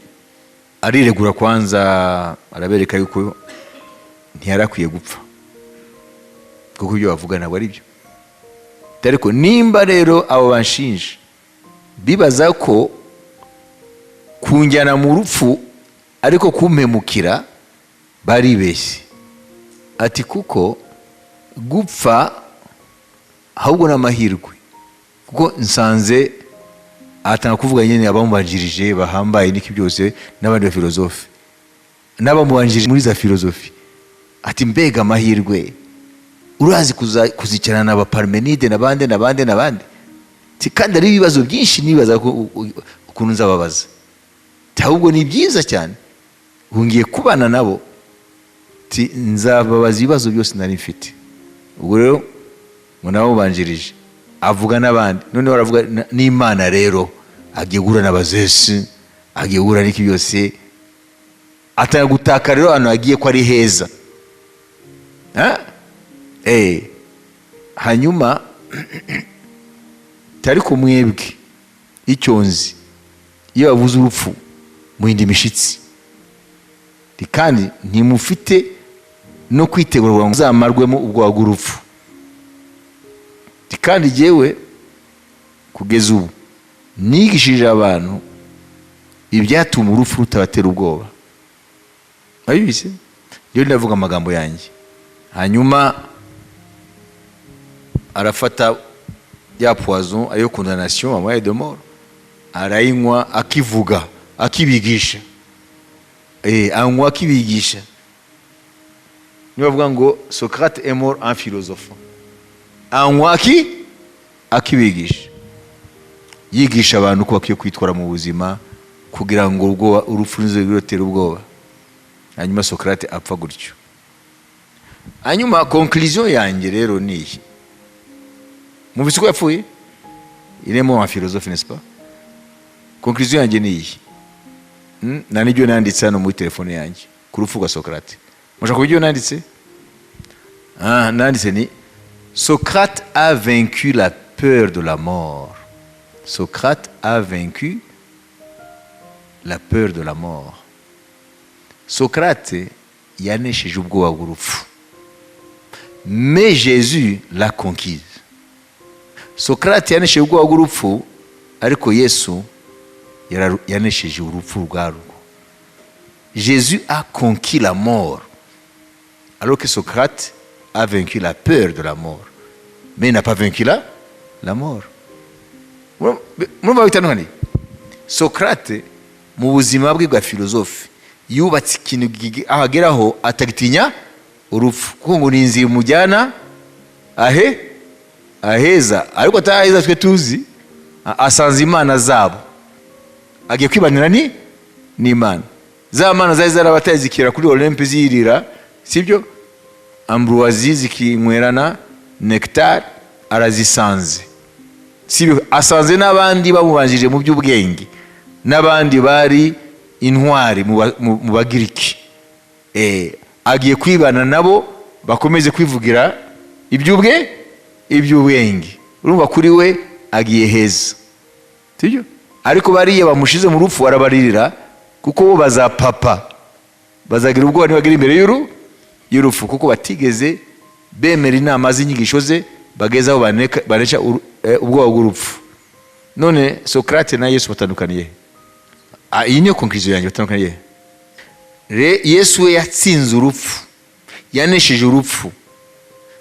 ariregura kwanza, arabereka yuko ntiyari akwiye gupfa, kuko ibyo bavuga ntabwo ari byo. Ariko nimba rero abo banshinja bibaza ko kunjyana mu rupfu ariko kumpemukira, baribeshye, ati kuko gupfa ahubwo ni amahirwe, kuko nsanze, atanga kuvuga nyine abamubanjirije bahambaye n'iki byose, n'abandi bafilozofe n'abamubanjirije muri za filozofi, ati: "Mbega amahirwe, urazi kuzicarana na ba Parmenide n'abandi n'abandi n'abandi." Ati: "Kandi ari ibibazo byinshi nibaza ko ukuntu nzababaza." Ati: "Ahubwo ni byiza cyane, ubu ngiye kubana nabo." Ati: "Nzababaza ibibazo byose nari mfite." Ubwo rero ngo nabamubanjirije, avuga n'abandi, noneho aravuga n'Imana rero, agiye guhura na bazesi, agiye guhura n'iki byose, atanga gutaka rero ahantu hagiye ko ari heza. Ha? Hanyuma ariko mwebwe icyo nzi, iyo bavuze urupfu muhinda imishitsi, kandi ntimufite no kwitegura ngo muzamarwemo ubwoba bw'urupfu. Kandi jyewe kugeza ubu nigishije abantu ibyatuma urupfu rutabatera ubwoba. Wabizi rero, ndavuga amagambo yanjye. Hanyuma arafata ya poison, ariyo condamnation amoye de mort, arayinywa akivuga, akibigisha. Anywa akibigisha. Niba bavuga ngo "Socrate est mort en philosophe", anywa akibigisha, yigisha abantu uko bakwiye kwitwara mu buzima kugira ngo ubwoba, urupfu ntirutere ubwoba. Hanyuma Socrate apfa gutyo. Hanyuma conclusion yanjye rero ni iyi: mubise uko yapfuye, il est mort en philosophe, n'est-ce pas? Conclusion yanjye ni iyi. Nta n'ibyo nanditse hano muri telefone yanjye ku rupfu rwa Socrate. Mushaka kubyo nanditse? Nanditse ni: "Socrate a vaincu la peur de la mort. Socrate a vaincu la peur de la mort." Socrate yanesheje ubwoba bw'urupfu, mais Jésus l'a conquise. Socrate yanesheje ubwoba bw'urupfu, ariko Yesu yanesheje urupfu ubwarwo. Jésus a conquis la mort, alors que Socrate a vaincu la peur de la mort, mais il n'a pas vaincu la mort. Murumva bitandukaniye? Socrate mu buzima bwe bwa filozofe yubatse ikintu aho ageraho atagitinya urupfu, kuko ngo ni inzira imujyana ahe aheza, ariko ataheza twe tuzi. Asanze imana zabo, agiye kwibanira ni n'imana, za mana zari zarabataye, zikira kuri Olympe ziyirira, sibyo, ambroisie, zikinywerana nectar, arazisanze, sibyo? Asanze n'abandi bamubanjije mu by'ubwenge, n'abandi bari intwari mu Bagiriki. Agiye kwibana nabo, bakomeze kwivugira iby'ubwenge. Urumva kuri we agiye heza, sibyo? Ariko bariya bamushize mu rupfu arabaririra, kuko bo bazapapa, bazagira ubwoba nibagera imbere y'urupfu, kuko batigeze bemera inama z'inyigisho ze, bageze aho banesha ubwoba bw'urupfu. None Socrate na Yesu batandukaniye he? Iyi niyo conclusion yanjye: batandukaniye he? Yesu we yatsinze urupfu, yanesheje urupfu.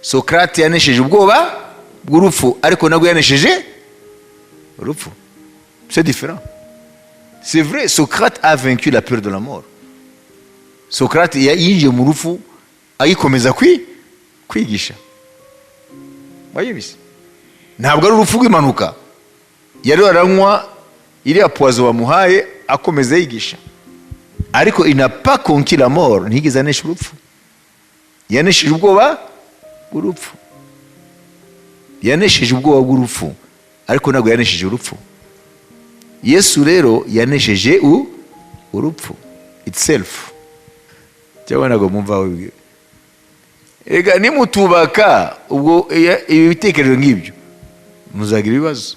Socrate yanesheje ubwoba bw'urupfu, ariko nabwo yanesheje urupfu. C'est différent. C'est vrai, Socrate a vaincu la peur de la mort. Socrate yinjiye mu rupfu agikomeza kwigisha. Wayibise, ntabwo ari urupfu rw'impanuka, yari aranywa. Iriya poison bamuhaye, akomeza yigisha, ariko il n'a pas conquis la mort. Ntiyigeze anesha urupfu. Yanesheje ubwoba bw'urupfu. Yanesheje ubwoba bw'urupfu, ariko ntabwo yanesheje urupfu. Yesu rero yanesheje urupfu itself. Cyangwa ntabwo mumva aho? Ega nimutubaka ubwo ibi bitekerezo nk'ibyo, muzagira ibibazo,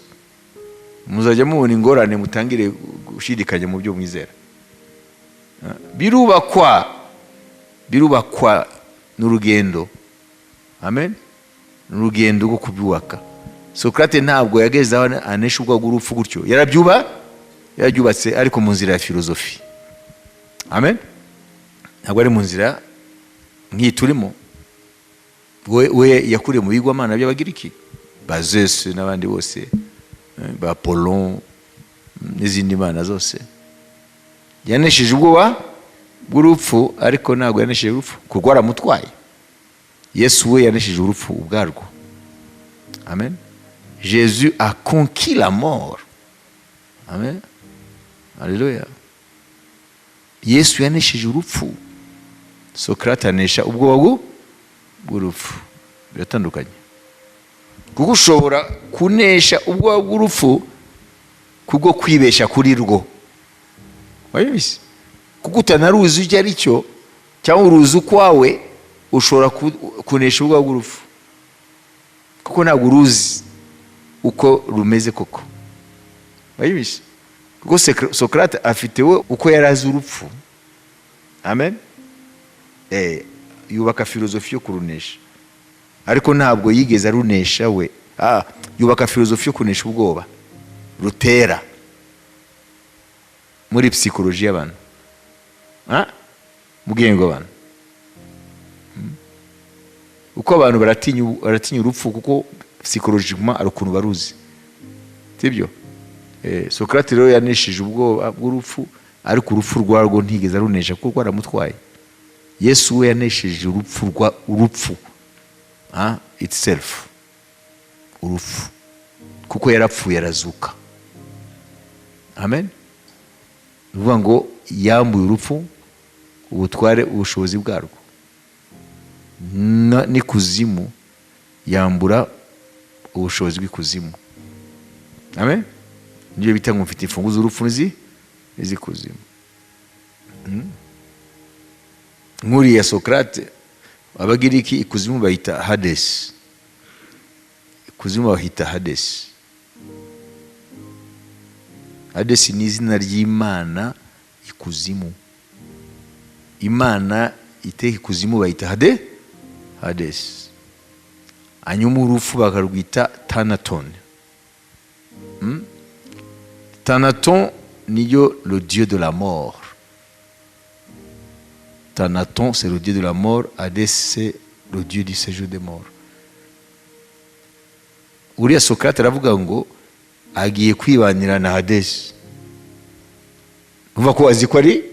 muzajya mubona ingorane, mutangire gushidikanya mu byo mwizera. Birubakwa, birubakwa n'urugendo. Amen. Ni urugendo rwo kubyubaka. Socrate ntabwo yageze aho anesha ubwoba bw'urupfu gutyo. Yarabyubatse, ariko mu nzira ya filozofi. Amen. Ntabwo ari mu nzira nk'iyi turimo. We yakuriye mu bigwamana by'Abagiriki, ba Zeus n'abandi bose, ba Apollon n'izindi mana zose. Yanesheje ubwoba bw'urupfu, ariko ntabwo yanesheje urupfu kuko aramutwaye. Yesu we yanesheje urupfu ubwarwo. Amen. Jésus a conquis la mort. Amen, haleluya. Yesu yanesheje urupfu, Socrate anesha ubwoba bw'urupfu. Biratandukanye, kuko ushobora kunesha ubwoba bw'urupfu kubwo kwibesha kuri rwo. Wabizi, kuko utanaruzi icyo ari cyo cyangwa uruzi ukwawe, ushobora kunesha ubwoba bw'urupfu kuko ntabwo uruzi uko rumeze koko. Wabizi, kuko Socrate afite we uko yari azi urupfu. Amen. Yubaka filozofi yo kurunesha, ariko ntabwo yigeze arunesha we. Yubaka filozofi yo kunesha ubwoba rutera muri psychologie y'abantu, mu bwenge bw'abantu. Uko abantu baratinya urupfu kuko psychologiquement ari ukuntu baruzi, sibyo? Socrate rero yanesheje ubwoba bw'urupfu, ariko urupfu rwarwo ntigeze arunesha kuko rwaramutwaye. Yesu we yanesheje urupfu rwa urupfu, itself, urupfu, kuko yarapfuye arazuka. Amen. Ni ukuvuga ngo yambuye urupfu ubutware, ubushobozi bwarwo, n'ikuzimu yambura ubushobozi bw'ikuzimu. Amen. Nibyo bita ngo mfite imfunguzo z'urupfu n'izikuzimu. Nk'uriya Socrate, Abagiriki ikuzimu bayita Hades. Ikuzimu bahita Hades. Hades ni izina ry'Imana ikuzimu. Imana iteka ikuzimu bayita Hades. Hanyuma urupfu bakarwita Thanaton. Thanaton niyo le dieu de la mort. Thanaton, c'est le dieu de la mort. Hades, c'est le dieu du séjour des morts. Uriya Socrate aravuga ngo agiye kwibanira na Hades. Umva ko azi ko ari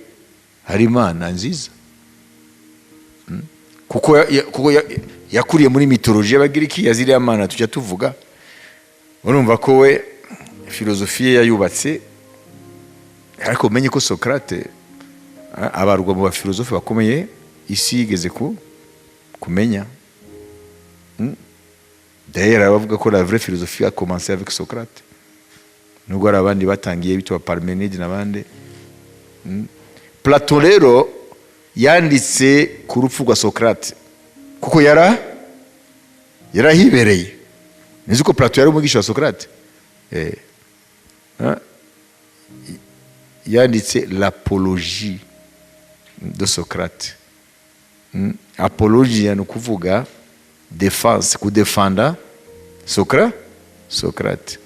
hari Imana nziza. Kuko yakuriye muri mythologie y'Abagiriki ya ziriya mana tujya tuvuga. Urumva ko we filozofi ye yayubatse. Ariko umenye ko Socrate abarwa mu bafilozofe bakomeye isi yigeze kumenya. D'ailleurs, bavuga ko la vraie philosophie a commencé avec Socrate, nubwo hari abandi batangiye bitwa Parmenide n'abandi. Platon rero yanditse ku rupfu rwa Socrate kuko yarahibereye. Nizi ko Platon yari umwigisha wa Socrate. Yanditse L'Apologie de Socrate. Apologie ni ukuvuga défense, kudefanda Socrate.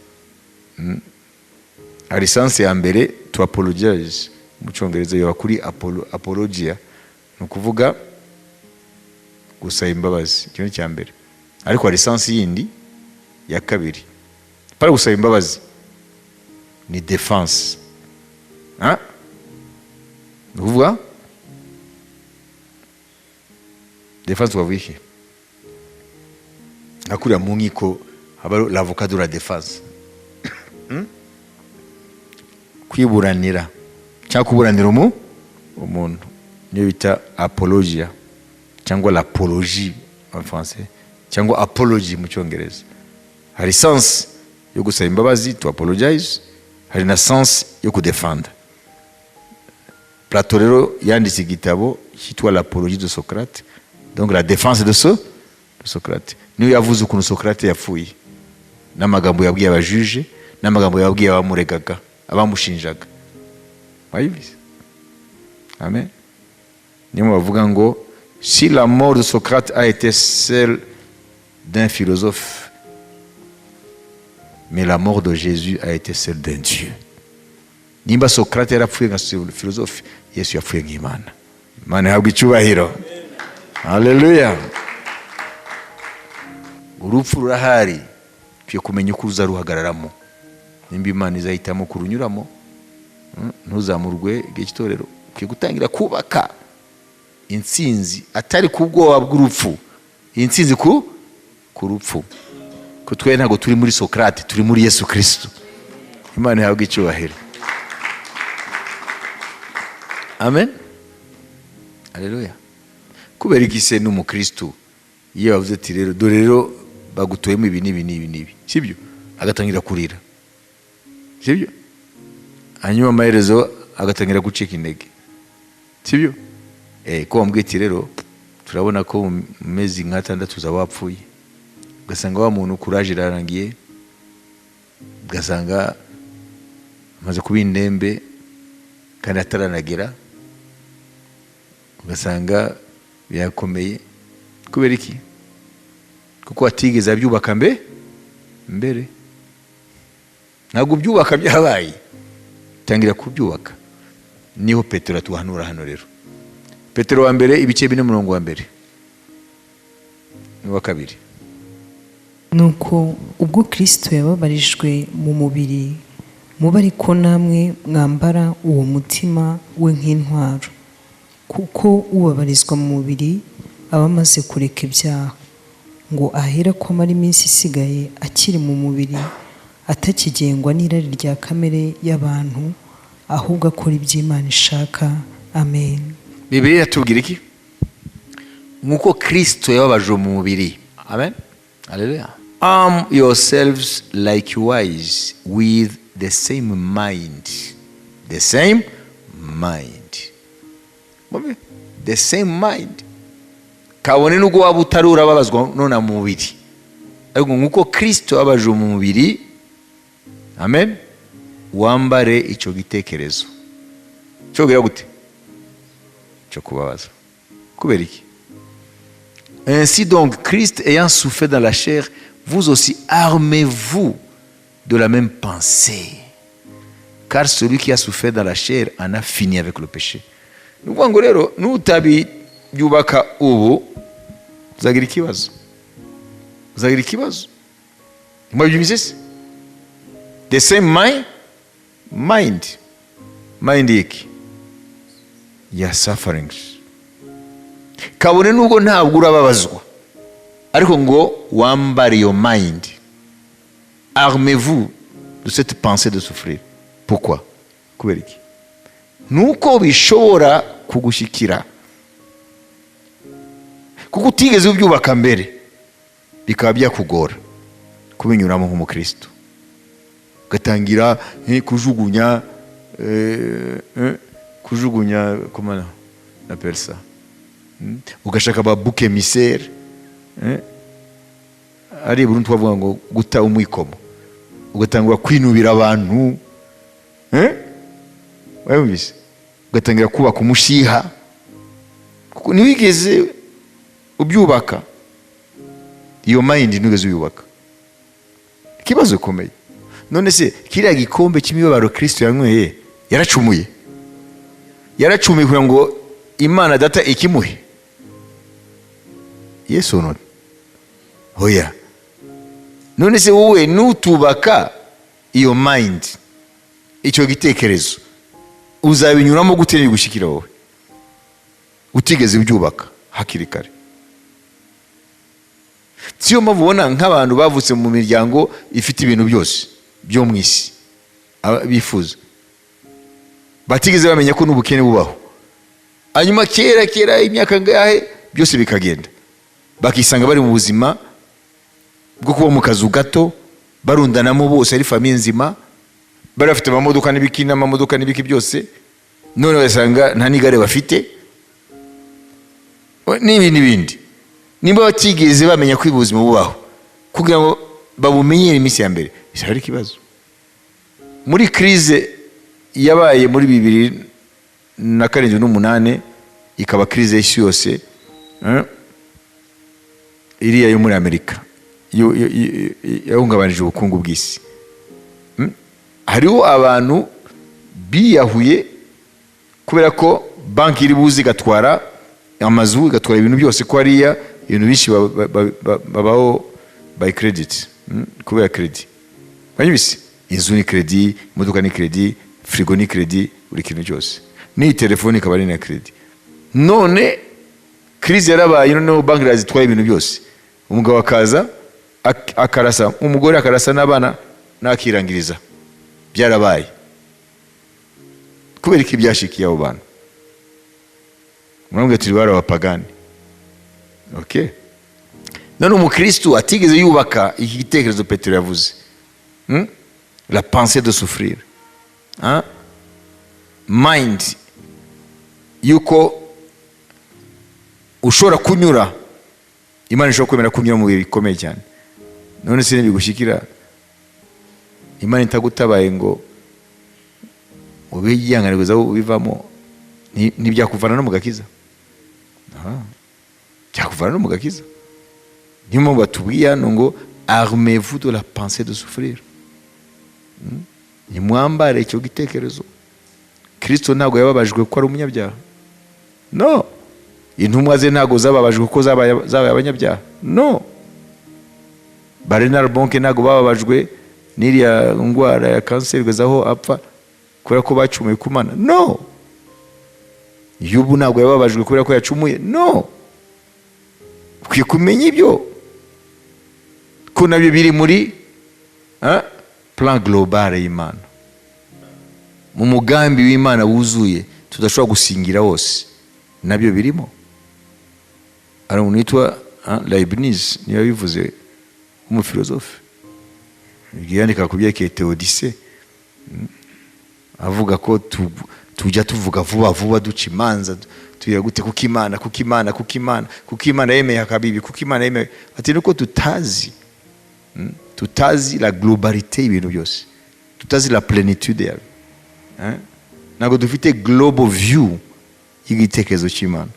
Hari sens ya mbere, to apologize mu Cyongereza yoba kuri apologia, ni ukuvuga gusaba imbabazi. Icyo ni icya mbere. Ariko hari sens yindi ya kabiri, para gusaba imbabazi ni défense. Ni ukuvuga défense, twavuga iki? Nka kuriya mu nkiko haba l'avocat de la défense. Kwiburanira cyangwa kuburanira umuntu niyo bita apologia, cyangwa l'apologie en français, cyangwa apology mu Cyongereza. Hari sens yo gusaba imbabazi, to apologize, hari na sens yo kudefanda. Plato rero yanditse igitabo cyitwa L'Apologie de Socrate, donc la défense de Socrate. Niyo yavuze ukuntu Socrate yapfuye, n'amagambo yabwiye abajuge, n'amagambo yabwiye abamuregaga, abamushinjaga. Wayibize? Amen. Niyo bavuga ngo si la mort de Socrate a été celle d'un philosophe, mais la mort de Jésus a été celle d'un Dieu. Nimba Socrate yarapfuye nka philosophe, Yesu yapfuye nk'Imana. Imana ihabwa icyubahiro. Haleluya! Urupfu rurahari, ukwiye kumenya uko uzaruhagararamo. Nimba Imana izahitamo kurunyuramo, ntuzamurwe igihe cy'itorero, ukwiye gutangira kubaka intsinzi, atari ku bwoba bw'urupfu, intsinzi ku rupfu, ko twe ntabwo turi muri Socrate, turi muri Yesu Kristo. Imana ihabwa icyubahiro. Amen, haleluya. Kubera iki se n'umukristo iyo bavuze ati rero dore rero bagutoyemo ibi n'ibi n'ibi n'ibi, sibyo, agatangira kurira, sibyo, hanyuma amaherezo agatangira gucika intege, sibyo? Ko wambwiye ati rero turabona ko mu mezi nk'atandatu uzaba wapfuye, ugasanga wa muntu courage irarangiye, ugasanga amaze kuba indembe kandi ataranagera, ugasanga birakomeye. Kubera iki? Kuko atigeze abyubaka mbere. Ntabwo ubyubaka byabaye, tangira kubyubaka. Niho Petero atuhanura hano rero. Petero wa mbere, ibice 4, umurongo wa mbere n'uwa kabiri. Nuko ubwo Kristo yababarijwe mu mubiri, mube ariko namwe mwambara uwo mutima we nk'intwaro, kuko ubabarizwa mu mubiri aba amaze kureka ibyaha, ngo ahere ko amara iminsi isigaye akiri mu mubiri atakigengwa n'irari rya kamere y'abantu, ahubwo akora ibyo Imana ishaka. Amen. Bibiliya iratubwira iki? Nk'uko Kristo yababajwe mu mubiri. Amen, haleluya. Arm yourselves likewise with the same mind, the same mind. Mumve, the same mind. Kabone nubwo waba utari urababazwa none mu mubiri, ariko nk'uko Kristo yababajwe mu mubiri, amen, wambare icyo gitekerezo cyo kugira gute? Cyo kubabaza. Kubera iki? Ainsi donc, Christ ayant souffert dans la chair, vous aussi armez-vous de la même pensée, car celui qui a souffert dans la chair en a fini avec le péché. Ni ukuvuga ngo rero nutabyubaka ubu, uzagira ikibazo, uzagira ikibazo. Mwabyumvise se? The same mind. Mind iki? Ya sufferings. Kabone nubwo ntabwo urababazwa, ariko ngo wambare iyo mind. Armez-vous de cette pensée de souffrir. Pourquoi? Kubera iki? Nuko bishobora kugushyikira, kuko utigeze ubyubaka mbere, bikaba byakugora kubinyuramo nk'umukristo, ugatangira kujugunya, kujugunya, comment on appelle ça? Ugashaka ba bouc émissaire. Ari Burundi twavuga ngo guta umwikomo, ugatangura kwinubira abantu. Wabumvise? Ugatangira kubaka umushiha kuko ntiwigeze ubyubaka. Iyo mind ntiwigeze uyubaka. Ikibazo gikomeye. None se kiriya gikombe cy'imibabaro Kristo yanyweye, yaracumuye? Yaracumuye kugira ngo Imana Data ikimuhe? Yesu none hoya. None se wowe nutubaka iyo mind, icyo gitekerezo, uzabinyuramo gute nibigushyikira wowe utigeze ubyubaka hakiri kare? Siyo mpamvu ubona nk'abantu bavutse mu miryango ifite ibintu byose byo mu isi bifuza. Batigeze bamenya ko n'ubukene bubaho. Hanyuma kera kera, imyaka ngahe, byose bikagenda, bakisanga bari mu buzima bwo kuba mu kazu gato, barundanamo bose, ari famille nzima, bari bafite amamodoka n'ibiki n'amamodoka n'ibiki byose, none bagasanga nta n'igare bafite n'ibindi n'ibindi. Nimba batigeze bamenya ko ubuzima bubaho, kugira ngo babumenyere iminsi ya mbere bizaba ari ikibazo. Muri crise yabaye muri 2007 n'umunani, ikaba crise y'isi yose, iriya yo muri Amerika yahungabanije ubukungu bw'isi. Hariho abantu biyahuye kubera ko banki iri buze igatwara amazu, igatwara ibintu byose, ko hariya ibintu byinshi babaho by credit, kubera credit. Wanyibise, inzu ni credit, imodoka ni credit, frigo ni credit, buri kintu cyose, n'iyi telefone ikaba ari na credit. None crise yarabaye, noneho banki irazitwaye ibintu byose, umugabo akaza akarasa umugore, akarasa n'abana, nakirangiriza. Byarabaye. Kubera iki byashikiye abo bantu? Murambwira turi bari abapagani. Okay, none umukristu atigeze yubaka iki gitekerezo Petero yavuze, La pensée de souffrir, hein? Mind yuko ushobora kunyura, Imana ishobora kwemera kunyura mu bihe bikomeye cyane. None se nibigushikira, Imana itagutabaye ngo ube yihanganiriza aho ubivamo, ntibyakuvana no mu gakiza? Aha, byakuvana no mu gakiza. Niyo mpamvu batubwiye hano ngo: "Armez-vous de la pensée de souffrir." Nimwambare icyo gitekerezo. Kristo ntabwo yababajwe ko ari umunyabyaha, no intumwa ze ntabwo zababajwe ko zabaye abanyabyaha, no Bernard Bonnke ntabwo bababajwe n'iriya ndwara ya kanseri kugeza aho apfa kubera ko bacumuye ku Mana, no Yubu ntabwo yababajwe kubera ko yacumuye, no ukwiye kumenya ibyo, ko nabyo biri muri, hein, plan global y'Imana, mu mugambi w'Imana wuzuye tudashobora gusingira wose, nabyo birimo. Hari umuntu witwa, hein, Leibniz niyo yabivuze, w'umufilozofe, yandika ku byerekeye théodicée, avuga ko tujya tuvuga vuba vuba, duca imanza, tugira gute, kuko Imana, kuko Imana, kuko Imana, kuko Imana yemeye akabibi, kuko Imana yemeye, ati nuko tutazi, tutazi la globalité y'ibintu byose, tutazi la plénitude yabyo. Hein? Ntabwo dufite global view y'igitekerezo cy'Imana,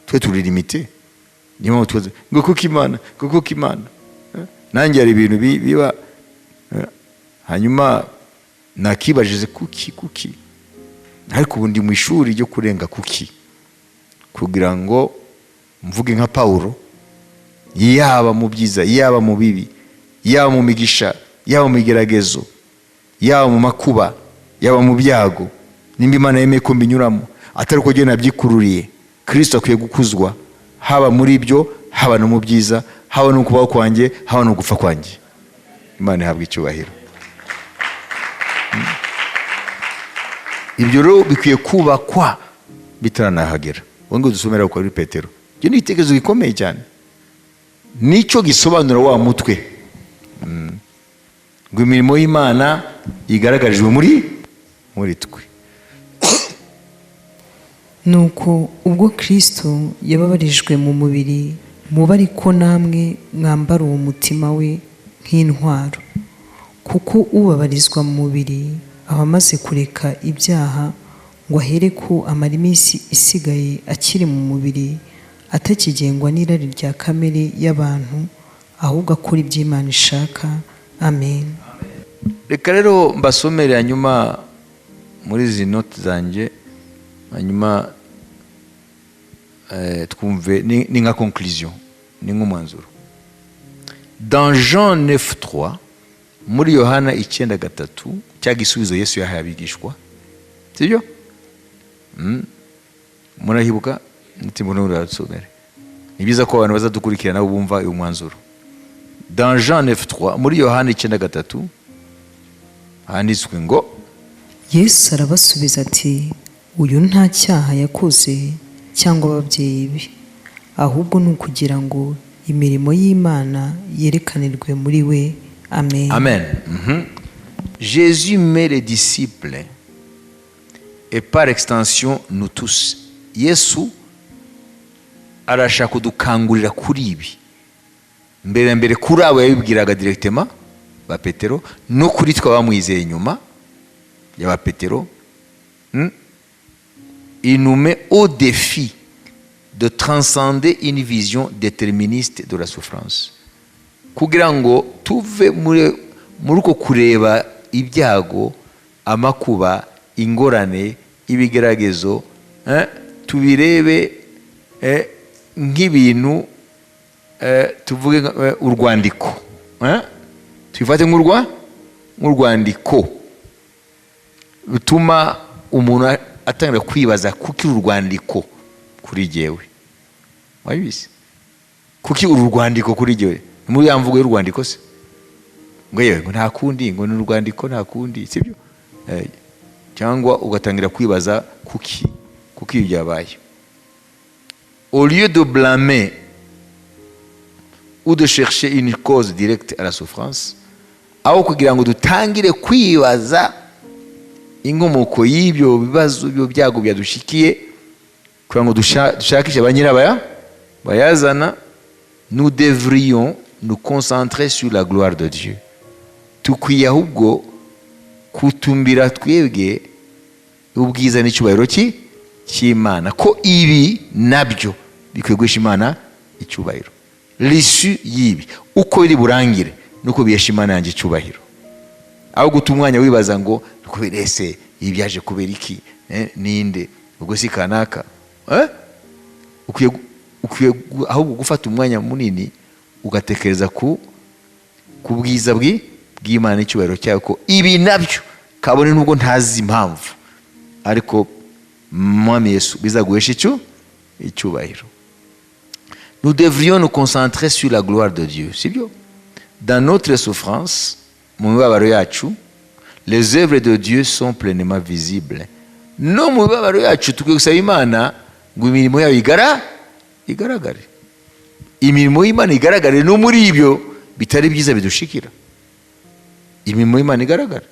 twe turi limité. Niyo mpamvu tubaza ngo kuko Imana, ngo kuko Imana. Eh? Nanjye hari ibintu biba, eh, hanyuma nakibajije kuki, kuki, ariko ubu ndi mu ishuri ryo kurenga kuki, kugira ngo mvuge nka Pawulo: yaba mu byiza, yaba mu bibi, yaba mu migisha, yaba mu migeragezo, yaba mu makuba, yaba mu byago, nimba Imana yemeye ko mbinyuramo, atari uko njye nabyikururiye, Kirisito akwiye gukuzwa haba muri ibyo, haba no mu byiza, haba no kubaho kwanjye, haba no gupfa kwanjye. Imana ihabwa icyubahiro. Ibyo rero bikwiye kubakwa bitaranahagera. Wowe ngo dusomera kuri Petero, ibyo ni igitekerezo gikomeye cyane, nicyo gisobanura wa mutwe, ngo imirimo y'Imana igaragarijwe muri twe. Nuko ubwo Kristo yababarijwe mu mubiri, mube ariko namwe mwambara uwo mutima we nk'intwaro, kuko ubabarizwa mu mubiri aba amaze kureka ibyaha, ngo ahere ko amara iminsi isigaye akiri mu mubiri atakigengwa n'irari rya kamere y'abantu, ahubwo akora ibyo Imana ishaka. Amen. Reka rero mbasomere hanyuma muri izi notes zanjye, hanyuma twumve ni nka conclusion, ni nk'umwanzuro. Dans Jean 9:3, muri Yohana 9:3, cya gisubizo Yesu yahaye abigishwa, sibyo? Murahibuka? Ntimbona, ni byiza ko abantu bazadukurikira nabo bumva uyu mwanzuro. Dans Jean 9:3, muri Yohana 9:3, handitswe ngo: Yesu arabasubiza ati: "Uyu nta cyaha yakoze cyangwa ababyeyi be, ahubwo ni ukugira ngo imirimo y'Imana yerekanirwe muri we." Amen. Amen. Jésus met les disciples et par extension nous tous. Yesu arashaka kudukangurira kuri ibi. Mbere na mbere kuri abo yabibwiraga directement ba Petero, no kuri twe bamwizeye nyuma ya ba Petero. Il nous met au défi de transcender une vision déterministe de la souffrance, kugira ngo tuve muri uko kureba ibyago, amakuba, ingorane, ibigeragezo, tubirebe nk'ibintu, tuvuge urwandiko, tubifate nk'urwandiko rutuma umuntu atangira kwibaza: kuki uru rwandiko kuri jyewe? Wabizi, kuki uru rwandiko kuri jyewe? Ni muri ya mvugo y'urwandiko se, ngo yewe, ngo nta kundi, ngo ni urwandiko, nta kundi, sibyo? Cyangwa ugatangira kwibaza kuki ibi byabaye. Au lieu de blâmer ou de chercher une cause directe à la souffrance, aho kugira ngo dutangire kwibaza inkomoko y'ibyo bibazo, ibyo byago byadushikiye, kugira ngo dushakishe ba nyirabaya bayazana, nous devrions nous concentrer sur la gloire de Dieu. Tukwiye ahubwo kutumbira twebwe ubwiza n'icyubahiro cy'Imana, ko ibi nabyo bikwiye guhesha Imana icyubahiro. L'issue y'ibi, uko biri burangire, nuko bihesha Imana yanjye icyubahiro, aho guta umwanya wibaza ngo kubera ese ibi byaje kubera iki, ninde ubwo si kanaka, eh? Ukwiye ahubwo gufata umwanya munini ugatekereza ku bwiza bw'Imana n'icyubahiro cyayo, ko ibi nabyo, kabone nubwo ntazi impamvu, ariko Mwami Yesu, bizaguhesha icyubahiro. Nous devrions nous concentrer sur la gloire de Dieu, sibyo? Dans notre souffrance, mu mibabaro yacu, les œuvres de Dieu sont pleinement visibles. No mu mibabaro yacu tukwiye gusaba Imana ngo imirimo yayo igaragare, imirimo y'Imana igaragare no muri ibyo bitari byiza bidushikira. Imirimo y'Imana igaragara.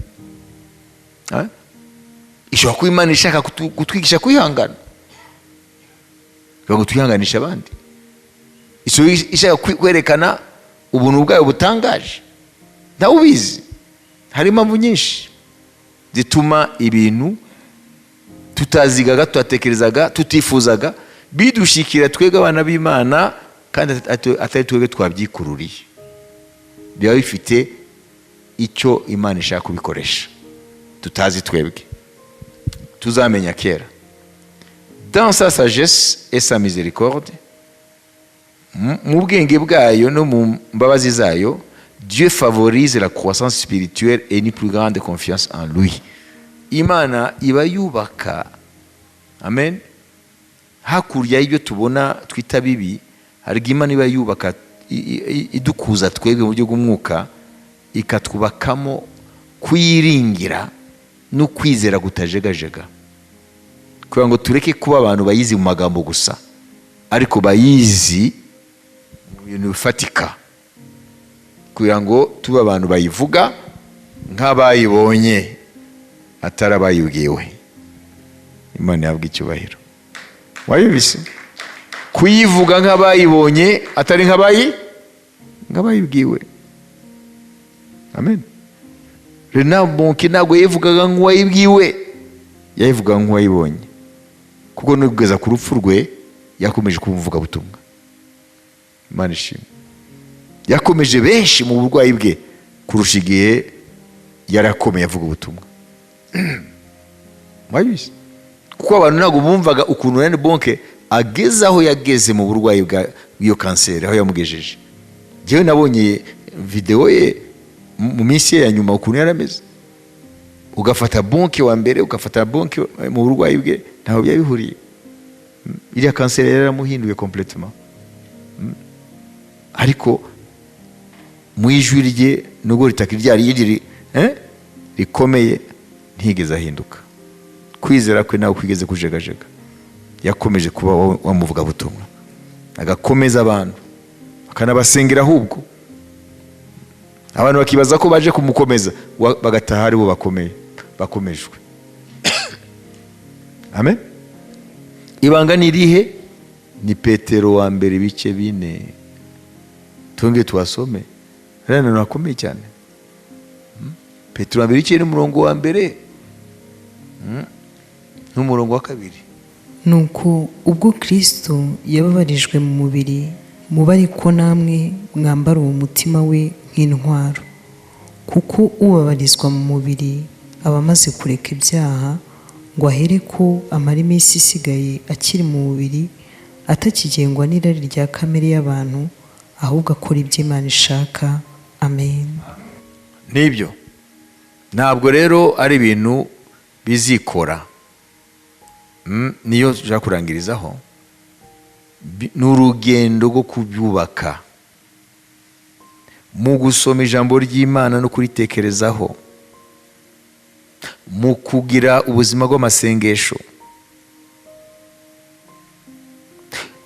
Ha? Ishobora kuba Imana ishaka kutwigisha kwihangana kugira ngo twihanganishe abandi. Ishobora ishaka kwerekana ubuntu bwayo butangaje, ntawe ubizi. Hari impamvu nyinshi zituma ibintu tutazigaga, tutatekerezaga, tutifuzaga bidushikira twebwe abana b'Imana, kandi atari twebwe twabyikururiye. Biba bifite icyo Imana ishaka kubikoresha tutazi twebwe, tuzamenya kera. Dans sa sagesse et sa miséricorde, mu bwenge bwayo no mu mbabazi zayo, Dieu favorise la croissance spirituelle et une plus grande confiance en lui. Imana iba yubaka, amen, hakurya y'ibyo tubona twita bibi, hari igihe Imana iba yubaka, idukuza twebwe mu buryo bw'umwuka, ikatwubakamo kuyiringira no kwizera kutajegajega, kugira ngo tureke kuba abantu bayizi mu magambo gusa, ariko bayizi mu bintu bifatika, kugira ngo tube abantu bayivuga nk'abayibonye, atari abayibwiwe. Imana ihabwa icyubahiro. Wayibise kuyivuga nk'abayibonye, atari nk'abayibwiwe. Amen. Reinhard Bonnke ntabwo yayivugaga nk'uwayibwiwe, yayivugaga nk'uwayibonye, kuko no kugeza ku rupfu rwe yakomeje kuba umuvugabutumwa. Imana ishimwe. Yakomeje benshi mu burwayi bwe kurusha igihe yarakomeye avuga ubutumwa. Mwabizi, kuko abantu ntabwo bumvaga ukuntu Reinhard Bonnke ageze aho yageze mu burwayi bw'iyo kanseri, aho yamugejeje. Njyewe nabonye videwo ye mu minsi ye ya nyuma, ukuntu yari ameze. Ugafata Bonnke wa mbere, ugafata Bonnke mu burwayi bwe, ntaho byari bihuriye. Iriya kanseri yari yaramuhinduye complètement. Ariko mu ijwi rye, nubwo ritakiri ryari riri, rikomeye, Ntiyigeze ahinduka. Kwizera kwe ntabwo kwigeze kujegajega. Yakomeje kuba wa muvugabutumwa, agakomeza abantu, akanabasengera. Ahubwo abantu bakibaza ko baje kumukomeza, bagataha ari bo bakomeye, bakomejwe. Amen. Ibanga ni irihe? Ni Petero wa mbere ibice 4. Tongere tuhasome, hariya hantu hakomeye cyane. Petero wa mbere ibice n'umurongo wa mbere n'umurongo wa kabiri. Nuko ubwo Kristo yababarijwe mu mubiri, mube ariko namwe mwambara uwo mutima we nk'intwaro, kuko ubabarizwa mu mubiri aba amaze kureka ibyaha, ngo ahere ko amara iminsi isigaye akiri mu mubiri atakigengwa n'irari rya kamere y'abantu, ahubwo akora ibyo Imana ishaka. Amen. Nibyo. Ntabwo rero ari ibintu bizikora. Niyo nshaka kurangirizaho. Ni urugendo rwo kubyubaka mu gusoma ijambo ry'Imana no kuritekerezaho, mu kugira ubuzima bw'amasengesho,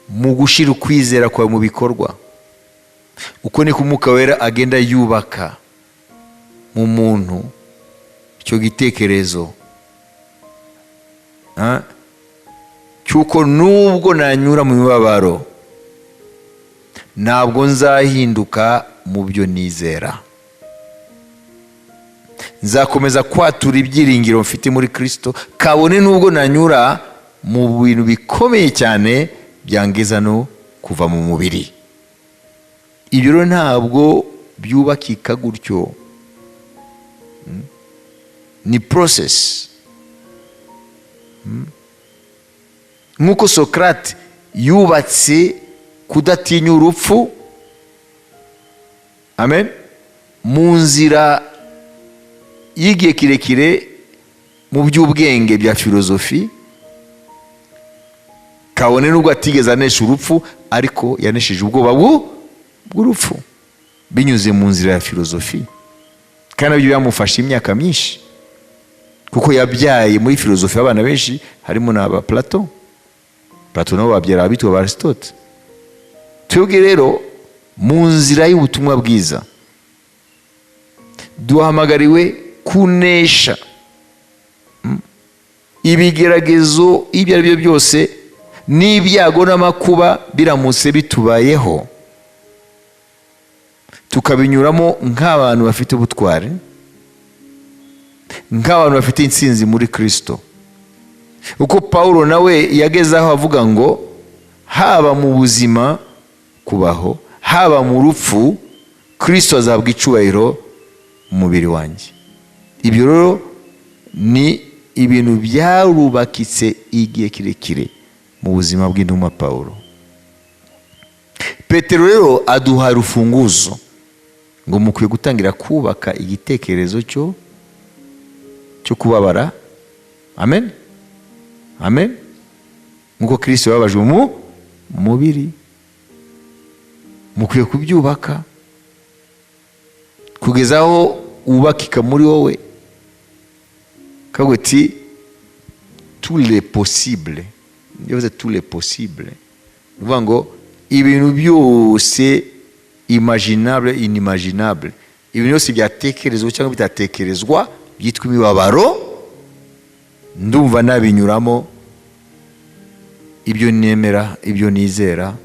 mu gushyira ukwizera kwawe mu bikorwa. Uko niko Umwuka Wera agenda yubaka mu muntu icyo gitekerezo, cy'uko nubwo nanyura mu mibabaro, ntabwo nzahinduka mu byo nizera, nzakomeza kwatura ibyiringiro mfite muri Kristo, kabone nubwo nanyura mu bintu bikomeye cyane byangeza no kuva mu mubiri. Ibyo rero ntabwo byubakika gutyo. Ni process. Nk'uko Socrate yubatse kudatinya urupfu, amen, mu nzira y'igihe kirekire mu by'ubwenge bya filozofi, kabone nubwo atigeze anesha urupfu, ariko yanesheje ubwoba bw'urupfu binyuze mu nzira ya filozofi. Kandi nabyo byamufashe imyaka myinshi, kuko yabyaye muri filozofi abana benshi, harimo n'aba Plato. Plato nabo babyara abitwa ba Aristote. Twebwe rero mu nzira y'ubutumwa bwiza duhamagariwe kunesha ibigeragezo ibyo ari byo byose n'ibyago n'amakuba biramutse bitubayeho, tukabinyuramo nk'abantu bafite ubutwari, nk'abantu bafite intsinzi muri Kristo. Uko Pawulo nawe yageze aho avuga ngo haba mu buzima kubaho, haba mu rupfu, Kristo azahabwa icubahiro mu mubiri wanjye. Ibyo rero ni ibintu byarubakitse igihe kirekire mu buzima bw'intumwa Pawulo. Petero rero aduha urufunguzo ngo mukwiye gutangira kubaka igitekerezo cyo kubabara. Amen, amen. Nk'uko Kristo yababajwe mu mubiri, mukwiye kubyubaka kugeza aho wubakika muri wowe, kavuga uti tous les possibles. Iyo uvuze tous les possibles, ni ukuvuga ngo ibintu byose imaginable, inimaginable, ibintu byose byatekerezwa cyangwa bitatekerezwa byitwa imibabaro, ndumva nabinyuramo, ibyo nemera, ibyo nizera,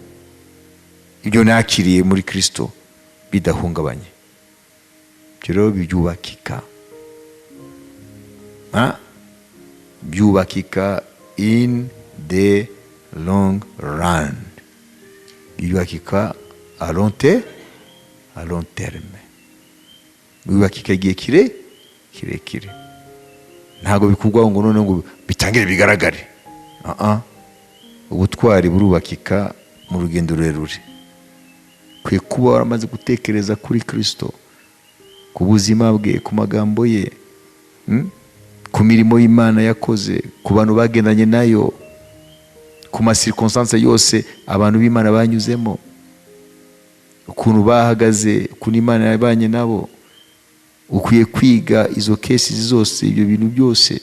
ibyo nakiriye muri Kristo bidahungabanye. Ibyo rero byubakika, byubakika in the long run, byubakika à long terme, byubakika igihe kirekire. Ntabwo bikurwaho ngo noneho ngo bitangire bigaragare. Ah ah. Ubutwari burubakika mu rugendo rurerure. Ukwiye kuba waramaze gutekereza kuri Kristo, ku buzima bwe, ku magambo ye, ku mirimo y'Imana yakoze, ku bantu bagendanye nayo, ku ma circonstances yose abantu b'Imana banyuzemo, ukuntu bahagaze, ukuntu Imana yabanye nabo. Ukwiye kwiga izo cases zose, ibyo bintu byose,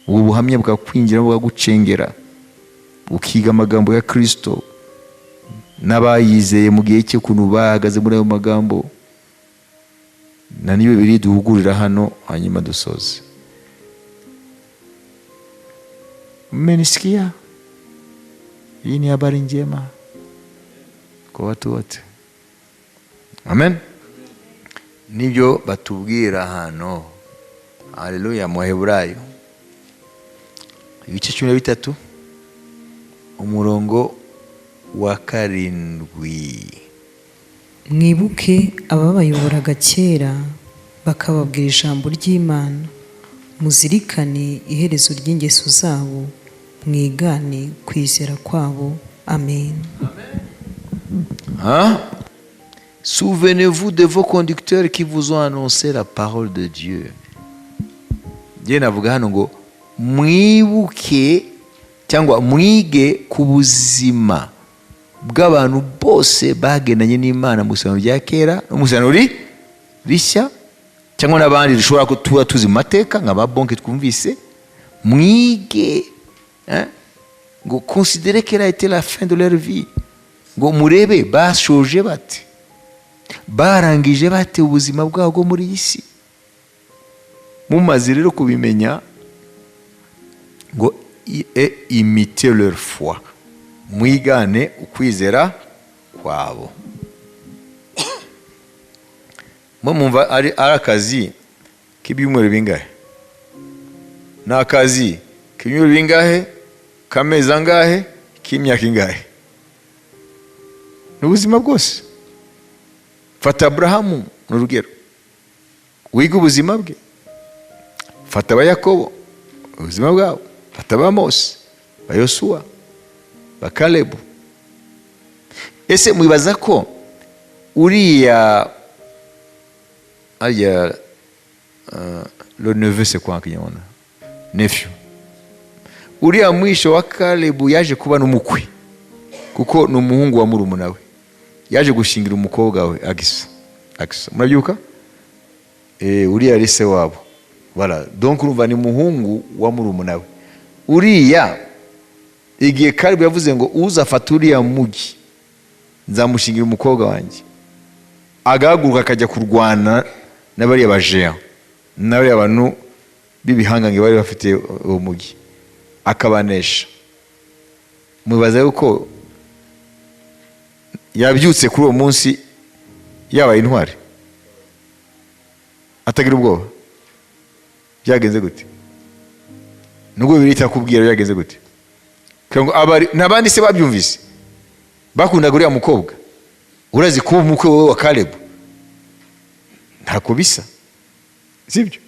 ubu buhamya bwakwinjira, bwagucengera, ukiga amagambo ya Kristo n'abayizeye mu gihe cye, ukuntu bahagaze muri ayo magambo. Na niyo biri duhugurira hano, hanyuma dusoze. Mmenisikia? Hii ni habari njema kwa watu wote. Amen. Nibyo batubwira hano. Haleluya. Mu Baheburayo ibice 13, umurongo wa 7. Mwibuke ababayoboraga kera, bakababwira ijambo ry'Imana. Muzirikane iherezo ry'ingeso zabo, mwigane kwizera kwabo. Amen. Hein? Souvenez-vous de vos conducteurs qui vous ont annoncé la parole de Dieu. Njye navuga hano ngo mwibuke cyangwa mwige ku buzima bw'abantu bose bagendanye n'Imana mu isezerano rya kera no mu isezerano rishya, cyangwa n'abandi dushobora kuba tuzi mu mateka nka ba Bonke twumvise. Mwige, hein? Ngo considérez quelle a été la fin de leur vie, ngo murebe bashoje bate, barangije bate ubuzima bwabo bwo muri iyi si. Mumaze rero kubimenya, ngo et imitez leur foi, mwigane ukwizera kwabo. Mwe mwumva ari akazi k'ibyumweru bingahe? Ni akazi k'ibyumweru bingahe, k'amezi angahe, k'imyaka ingahe? Ni ubuzima bwose. Fata Aburahamu ni urugero, wiga ubuzima bwe. Fata aba Yakobo, ubuzima bwabo. Fata aba Mose, ba Yosuwa, ba Kalebu. Ese mwibaza ko uriya arya, le neveu, c'est quoi en Kinyarwanda? Nephew. Uriya mwisho wa Kalebu yaje kuba n'umukwe, kuko ni umuhungu wa murumuna we, yaje gushingira umukobwa we Agisa. Agisa murabyibuka? Uriya ari se wabo. Voilà, donc urumva ni umuhungu wa murumuna we uriya. Igihe Kalebu yavuze ngo uzafata uriya mugi nzamushingira umukobwa wanjye, agahaguruka akajya kurwana n'abariya bajeya, n'abariya bantu b'ibihangange bari bafite uwo mugi, akabanesha, mubaza yuko yabyutse kuri uwo munsi yabaye intwari, atagira ubwoba? Byagenze gute? Nubwo Bibiliya itakubwira byagenze gute. Kugira ngo n'abandi se babyumvise bakundaga uriya mukobwa. Urazi kuba umukwe wowe wa Kalebu ntako bisa, sibyo?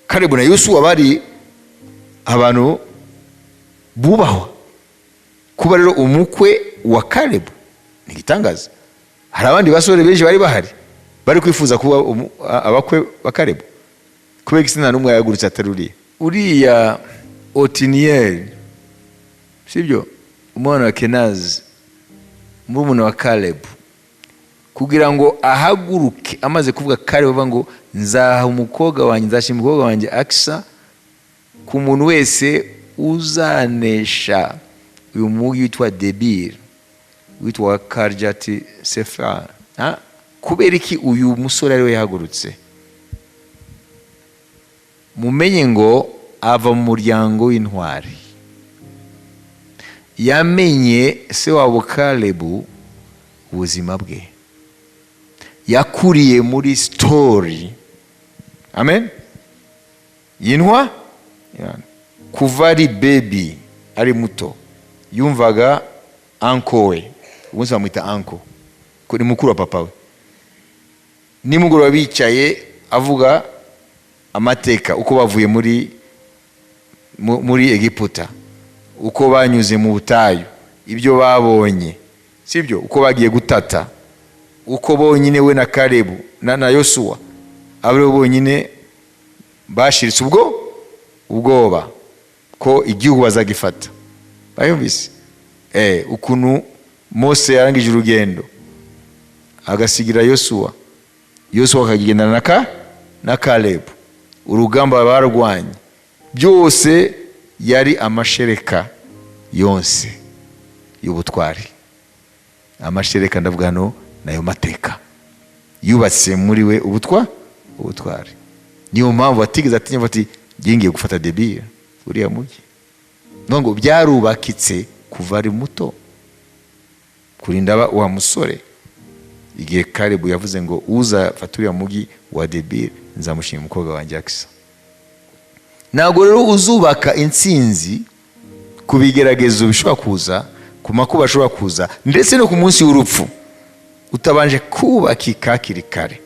Kalebu na Yosuwa bari abantu bubahwa. Kuba rero umukwe wa Kalebu ni igitangaza. Hari abandi basore benshi bari bahari bari kwifuza kuba abakwe ba Kalebu. Kubera iki nta n'umwe yahagurutse atari uriya Otiniyeli, sibyo, umwana wa Kenazi, murumuna wa Kalebu, kugira ngo ahaguruke amaze kuvuga Kalebu avuga ngo nzaha umukobwa wanjye, nzashyira umukobwa wanjye Akisa ku muntu wese uzanesha uyu mugi witwa Debir, witwa Karjati Sefar? Ha? Kubera iki uyu musore ariwe yahagurutse? Mumenye ngo ava mu muryango w'intwari. Yamenye se wabo Kalebu, ubuzima bwe, yakuriye muri story, amen, yintwa. Kuva ari baby, ari muto, yumvaga uncle we, ubundi bamwita uncle ko ni mukuru wa papa we, nimugoroba bicaye avuga amateka, uko bavuye muri Egiputa, uko banyuze mu butayu, ibyo babonye, sibyo, uko bagiye gutata, uko bonyine we na Kalebu na Yosuwa abo bonyine bashiritse ubwo ubwoba ko igihugu bazagifata. Bayumvise ukuntu Mose yarangije urugendo agasigira Yosuwa. Yosuwa akagendana na Kalebu, urugamba barwanye byose yari amashereka yonse y'ubutwari. Amashereka ndavuga hano nayo mateka yubatse muri we ubutwari. Niyo mpamvu atigeze atinya ati: "Ngiye gufata Debiri, uriya mujyi." No ngo byarubakitse kuva ari muto kurinda aba wa musore. Igihe Kalebu yavuze ngo: "Uzafata uriya mujyi wa Debiri, nzamushinga umukobwa wanjye Akisa." Ntabwo rero uzubaka intsinzi ku bigeragezo bishobora kuza, ku makuba ashobora kuza, ndetse no ku munsi w'urupfu, utabanje kubakika hakiri kare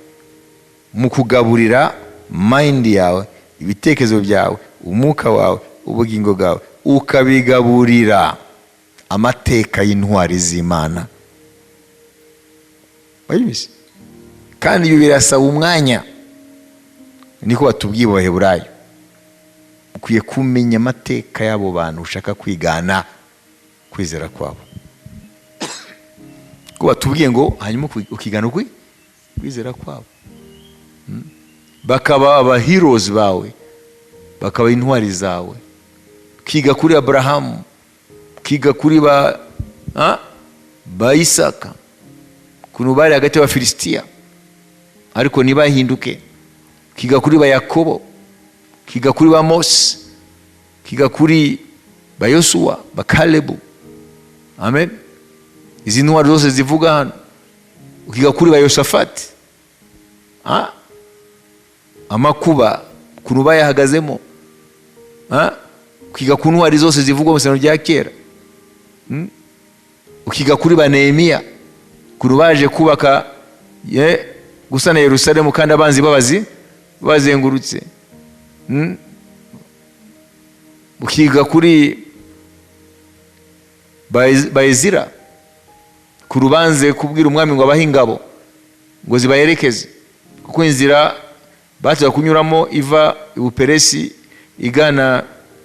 mu kugaburira mind yawe, ibitekerezo byawe, umwuka wawe, ubugingo bwawe, ukabigaburira amateka y'intwari z'Imana. Wabizi? Kandi ibi birasaba umwanya. Niko batubwiye mu Baheburayo: ukwiye kumenya amateka y'abo bantu ushaka kwigana kwizera kwabo. Ko batubwiye ngo hanyuma ukigana kwizera kwabo, Bakaba aba heroes bawe, bakaba intwari zawe. Ukiga kuri Aburahamu, ukiga kuri ba Isaka, ukuntu bari hagati y'Abafilisitiya ariko ntibahinduke. Ukiga kuri ba Yakobo, ukiga kuri ba Mose, ukiga kuri ba Yosuwa, ba Kalebu. Amen. Izi ntwari zose zivuga hano, ukiga kuri ba Yosafati, amakuba ukuntu bayahagazemo. Ukiga ku ntwari zose zivugwa mu Isezerano rya Kera. Ukiga kuri ba Nehemiya, ukuntu baje kubaka, gusana Yerusalemu kandi abanzi babazi bazengurutse. Ukiga kuri ba Ezira, ku rubanze kubwira umwami ngo abahe ingabo ngo zibaherekeze, kuko inzira bataga kunyuramo iva i Buperesi igana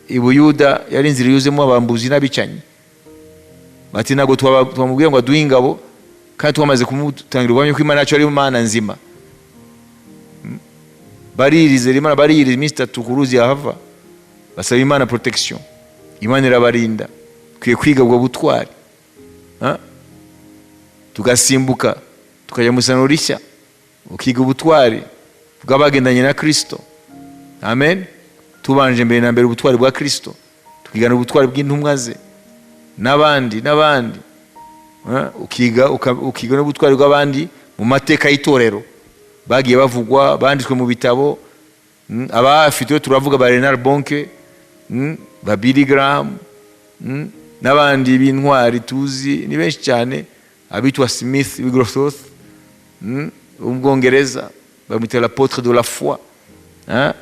i Buyuda yari inzira yuzemo abambuzi n'abicanyi. Bati: "Ntabwo twamubwira ngo aduhe ingabo kandi twamaze kumutangira ubuhamya ko Imana yacu ari Imana nzima." Baririza Imana, bariyiriza iminsi 3 ku ruzi Yahava, basaba Imana protection, Imana irabarinda. Tukwiye kwiga ubwo butwari. Ha? Tugasimbuka tukajya mu isano rishya, ukiga ubutwari bw'abagendanye na Kristo. Amen. Tubanje mbere na mbere ubutwari bwa Kristo, tukigana ubutwari bw'intumwa ze n'abandi n'abandi. Ha? Ukiga n'ubutwari bw'abandi mu mateka y'itorero bagiye bavugwa, banditswe mu bitabo. Abafite turavuga ba Reinhard Bonnke, ba Billy Graham, n'abandi b'intwari tuzi ni benshi cyane, abitwa Smith Wigglesworth, wo mu Bwongereza, bamwita l'apôtre de la foi. Ah,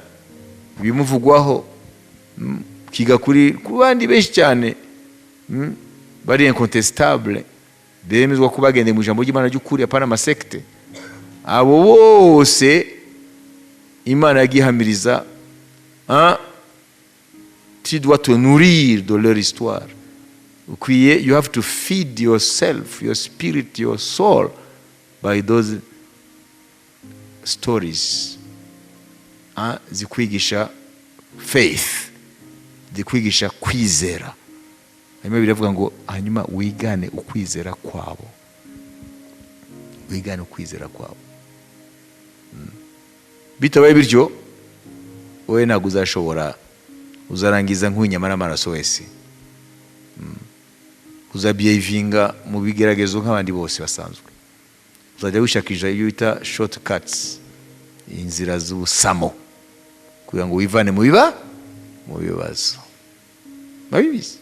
bimuvugwaho. Ukiga ku bandi benshi cyane, bari incontestable, bemezwa ko bagendeye mu ijambo ry'Imana ry'ukuri, apana amasekte. Abo bose Imana yagihamiriza. Ah, tu dois te nourrir de leur histoire. Ukwiye, you have to feed yourself, your spirit, your soul by those stories. Ah, zikwigisha faith, zikwigisha kwizera. Hanyuma biravuga ngo hanyuma wigane ukwizera kwabo, wigane ukwizera kwabo. Bitabaye bityo, wowe ntabwo uzashobora, uzarangiza nk'uw'inyama n'amaraso wese. Uzabiyevinga mu bigeragezo nk'abandi bose basanzwe. Uzajya wishakisha ibyo bita shortcuts, inzira z'ubusamo, kugira ngo wivane mu bibazo. Babibizi,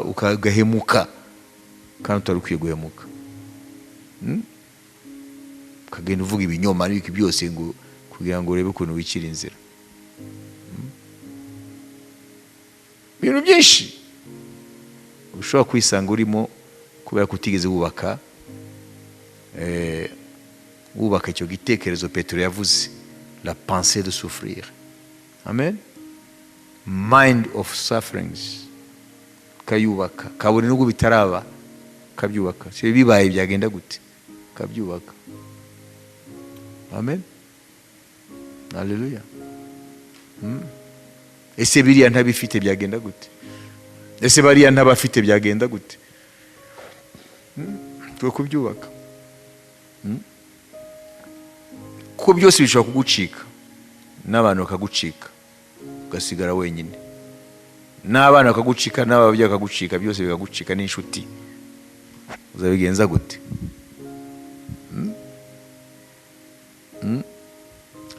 ukagahemuka kandi utari ukwiye guhemuka. Ukagenda uvuga ibinyoma n'ibiki byose ngo kugira ngo urebe ukuntu wikira inzira. Ibintu byinshi ushobora kwisanga urimo kubera ko utigeze wubaka icyo gitekerezo Petero yavuze, la pensée de souffrir. Amen. Mind of sufferings, ukayubaka kabone nubwo bitaraba, ukabyubaka. Si bibaye byagenda gute? Ukabyubaka. Amen, haleluya. Ese biriya ntabifite byagenda gute? Ese bariya ntabafite byagenda gute? Twe kubyubaka. Kuko byose bishobora kugucika, n'abantu bakagucika, ugasigara wenyine, n'abana bakagucika, n'ababyeyi bakagucika, byose bikagucika, n'inshuti. Uzabigenza gute?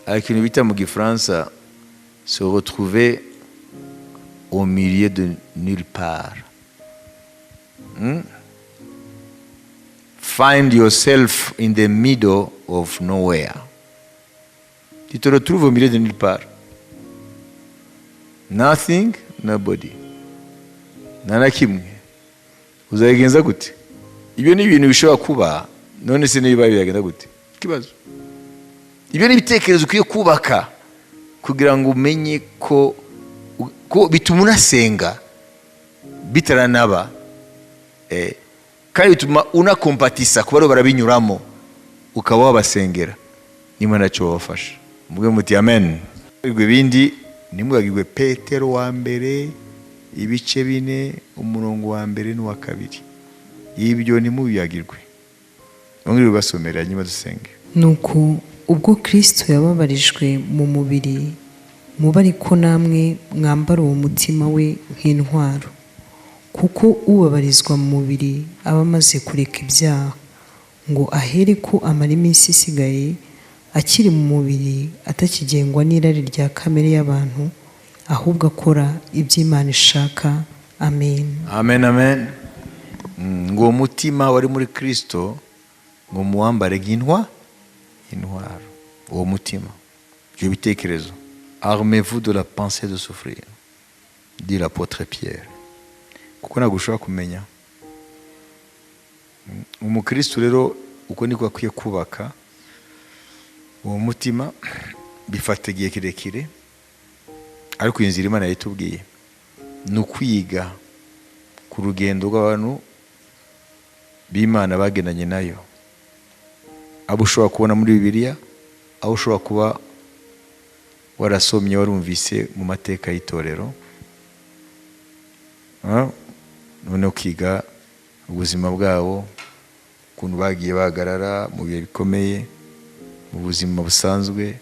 Hari ikintu bita mu Gifaransa "se retrouver au milieu de nulle part". Find yourself in the middle of nowhere. Tu te retrouves au milieu de nulle part, nothing, nobody, nta na kimwe. Uzabigenza gute? Ibyo ni ibintu bishobora kuba. None se niba byagenda gute? Ikibazo, ibyo ni ibitekerezo ukwiye kubaka kugira ngo umenye ko bituma unasenga bitaranaba, kandi bituma unakompatisa kuba aribo barabinyuramo, ukaba wabasengera niba ntacyo wabafasha. Muvuge muti amen. Ibindi ntimwibagirwe Petero wa mbere ibice 4, umurongo wa mbere n'uwa kabiri. Ibyo ntimubibagirwe. Bamwe bibasomera, hanyuma dusenge. Nuko ubwo Kristo yababarijwe mu mubiri, mube ariko namwe mwambara uwo mutima we nk'intwaro, kuko ubabarizwa mu mubiri aba amaze kureka ibyaha, ngo ahere ko amara iminsi isigaye akiri mu mubiri atakigengwa n'irari rya kamere y'abantu, ahubwo akora ibyo Imana ishaka. Amen. Amen, amen. Ngo uwo mutima wari muri Kristo ngo muwambare nk'intwaro. Uwo mutima, ibyo bitekerezo, "Armez-vous de la pensée de souffrir", dit l'apôtre Pierre, kuko ntabwo ushobora kumenya. Umukristo rero uko niko akwiye kubaka uwo mutima. Bifata igihe kirekire, ariko iyi nzira Imana yayitubwiye ni ukwiga ku rugendo rw'abantu b'Imana bagendanye nayo, abo ushobora kubona muri Bibiliya, aho ushobora kuba warasomye, warumvise mu mateka y'itorero. Noneho ukiga ubuzima bwabo, ukuntu bagiye bahagarara mu bihe bikomeye, mu buzima busanzwe,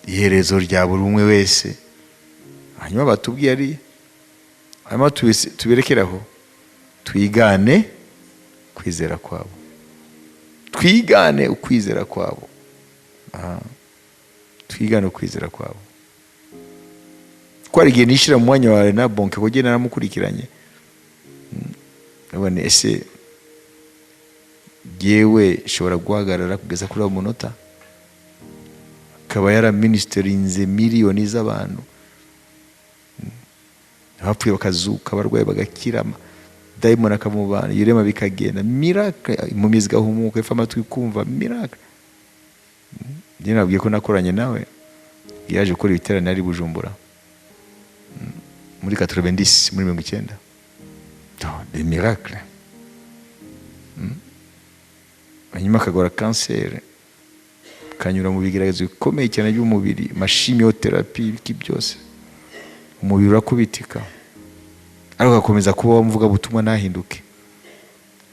iherezo rya buri umwe wese. Hanyuma batubwiye ari hanyuma tuberekeraho, twigane kwizera kwabo, twigane ukwizera kwabo. Aha. Twigane ukwizera kwabo, ko hari igihe nishyira mu mwanya wawe na Bonnke, kuko naramukurikiranye. Nabone ese yewe nshobora guhagarara kugeza kuri uwo munota, akaba yaraministerinze miliyoni z'abantu, abapfuye bakazuka, abarwayi bagakira, dayimoni akamubana, ibirema bikagenda, miracle, impumyi zigahumuka, ifa amatwi kumva, miracle. Njye nabwiye ko nakoranye nawe, yaje gukora ibiterane ari Bujumbura muri 90, muri 90. Des miracles. Hanyuma akagora kanseri, kanyura mu bigeragezo bikomeye cyane by'umubiri, ma chimiothérapie, ibiki byose, umubiri urakubitika, ariko agakomeza kuba umuvugabutumwa ntahinduke.